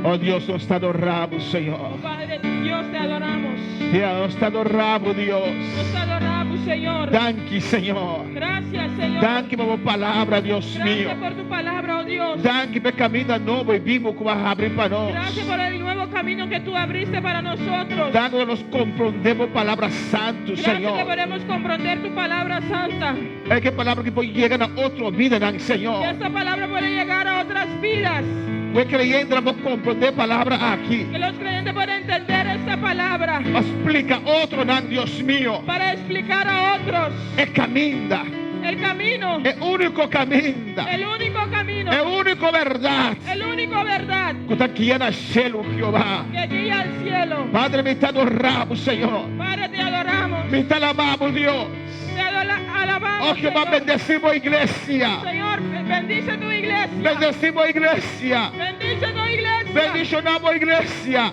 Oh Dios, nos ta adora Bo, Oh Señor. Padre Dios, te adoramos. Dios, ta adora Bo, Dios. Nos adoramos, Señor. Danki, Señor. Gracias, Señor. Danki pa Bo palabra, Dios mío. Gracias por tu palabra, oh Dios. Danki pa e kaminda nobo i bibu ku Bo a habri pa nos. Gracias por el nuevo camino que tú abriste para nosotros. Danki ku nos komprondé Bo palabra santu, Gracias que Señor. podemos comprender tu palabra santa. E ku e palabra aki por yega na otro bidanan, Que Señor. esta palabra puede llegar a otras vidas. Ku e kreyentenan por komprondé e palabra aki. Que los creyentes puedan entender esta palabra Pa splika otronan, Dios mío. para explicar a otros E kaminda. el camino, E úniko kaminda. el único camino, E úniko bèrdat. el único verdad Ku ta guia na shelu, Jehová. que guía al cielo. Padre, mi ta adora Bo, Señor. Padre, te adoramos. Mi ta alabá Bo, Dios. Te alabamos. Oh Jehová, Señor. bendesí bo iglesia. Señor, bendice tu iglesia. Bendesí bo iglesia. Bendice tu iglesia. Bendishoná bo iglesia.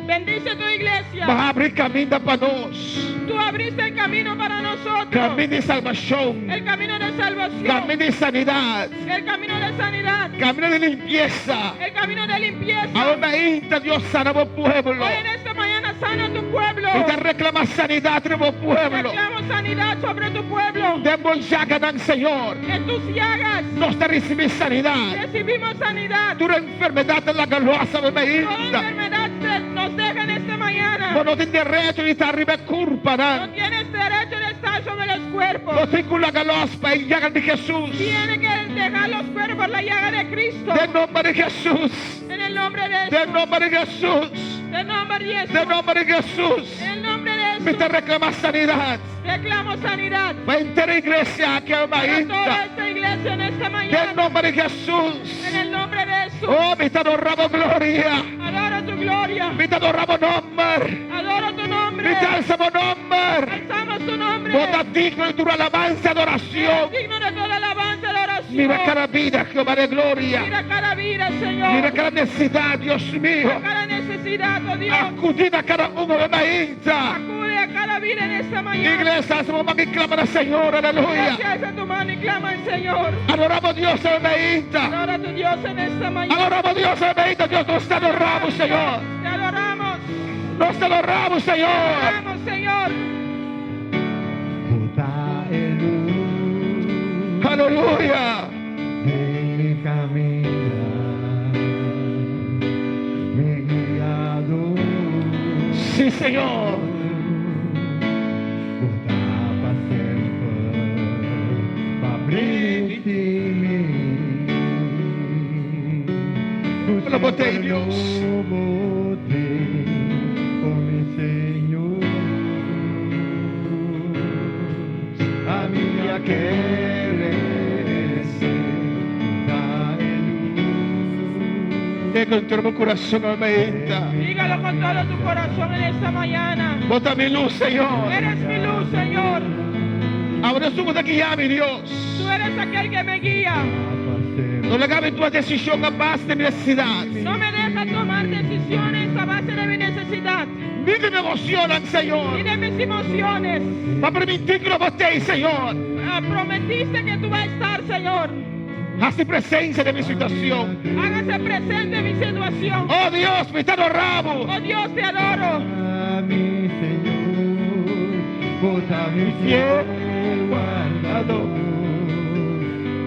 Bendice tu iglesia. Bo a habri kaminda pa nos. Tú abriste el camino para nosotros. Kaminda di salbashon. El camino de salvación. Kaminda di sanidat. El camino de sanidad. Kaminda di limpiesa. El camino de limpieza. Awe mainta Dios sana bo pueblo. Hoy en esta mañana sana tu pueblo. Mi ta reklamá sanidat riba bo pueblo. Reclamo sanidad sobre tu pueblo. Den bo yaganan, Señor. En tus llagas Nos ta risibí sanidat. recibimos sanidad. Tur enfermedat ta laga los awe Toda mainta. enfermedad nos deja en esta mañana. Bo no tin derecho di ta riba kurpa. No tienes derecho de estar sobre los cuerpos. Bo tin ku laga los pa e yaga di Jesús. Tiene que dejar los cuerpos por la llaga de Cristo. Den nòmber di Jesús. En el nombre de Den Jesús. nòmber di Jesús. En el nombre de Jesús. Den nòmber di Jesús. En el nombre de Mi ta Jesús. reklamá sanidat. Reclamo sanidad. Pa henter iglesia aki Para toda mainta. esta iglesia en esta Den mañana. nòmber di Jesús. En el nombre de Jesús. Oh, mi ta adorá Bo gloria. Adoro tu gloria. Mi ta adorá Bo nòmber. Adoro tu nombre. Mi ta alsa Bo nòmber. Alzamos tu nombre. Bo ta digno di tur alabansa i adorashon. Digno de toda alabanza y adoración. Mira kada bida, Jehová di gloria. Mira cada vida, Señor. Mira kada nesesidat, Dios mío. Cada necesidad, oh Dios. Akudí na kada un awe mainta. Acude a cada vida en esta mañana. Iglesia, alsa bo man i klama na Señor, aleluya. Iglesia, alza tu mano y clama al Señor. Adorá bo Dios awe mainta. Adora a tu Dios en esta mañana. Adorá bo Dios awe mainta. Dios, nos ta adorá Bo, Señor. Te adoramos. Nos ta adorá Bo, Te Señor. adoramos, Señor. Bo ta e lus Aleluya. Den mi kaminda, mi guiadó. Sí, Señor. Bo ta pa semper, pa primintí mi. Lo bo t'ei, Dios. Bo t'ei, oh mi Señor. Ami a kere bo ta e lus. Te con todo mi corazón, mainta. Dígalo con todo tu corazón en esta mañana. Bo ta mi lus, Señor. Eres mi luz, Señor. Abo ta esun ku ta guia mi, Dios. Tú eres aquel que me guía. No laga mi tuma desishon a base di mi nesesidat. No me deja tomar decisiones a base de mi necesidad Ni di mi emoshonnan, Señor. ni de mis emociones. B'a primintí ku Bo t'ei, Señor. Ah, prometiste que tú vas a estar, Señor. Hasi presensia den mi situashon. Hágase presente en mi situación. Oh Dios, mi ta adorá Bo. Oh Dios, te adoro. A mi Señor, bo ta mi fiel guardador,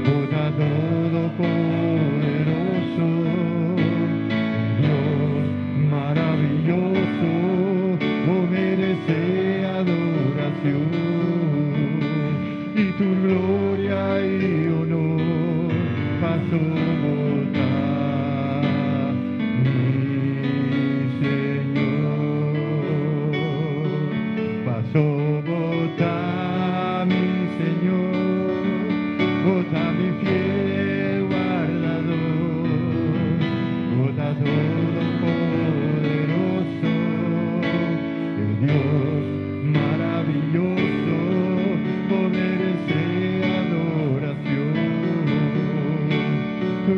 bo ta todopoderoso, Dios maravilloso, bo meresé adorashon i tu gloria i honor paso bo ta, mi Señor. Paso bo ta, mi Señor, bo ta mi fiel guardador, bo ta todopoderoso, el Dios maravilloso, bo meresé adorashon. Tu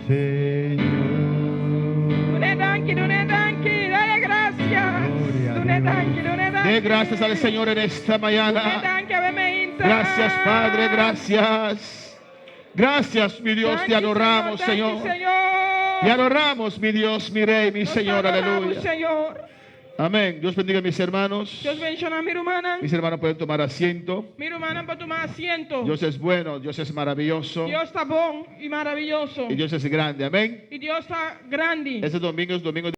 Señor. Dun'é danki, dun'é danki, dale gracias. Gloria a Dun'é Dios. danki, dun'é danki. Dé gracias al Señor en esta Dun'é mañana. danki, awe mainta. Gracias, Padre, gracias. Gracias, mi Dios, te Danki, adoramos, Señor. Señor. Danki, Señor. Te adoramos, mi Dios, mi Rey, mi Nos Señor, adoramos, aleluya. Señor. Amén. Dios bendiga a mis hermanos. Dios bendiciona mi rumannan. Mis hermanos pueden tomar asiento. Mi rumannan por tuma asiento. Dios es bueno, Dios es maravilloso Dios ta bon y maravioso. y Dios es grande. Amén. Y Dios ta grandi. Este domingo es domingo.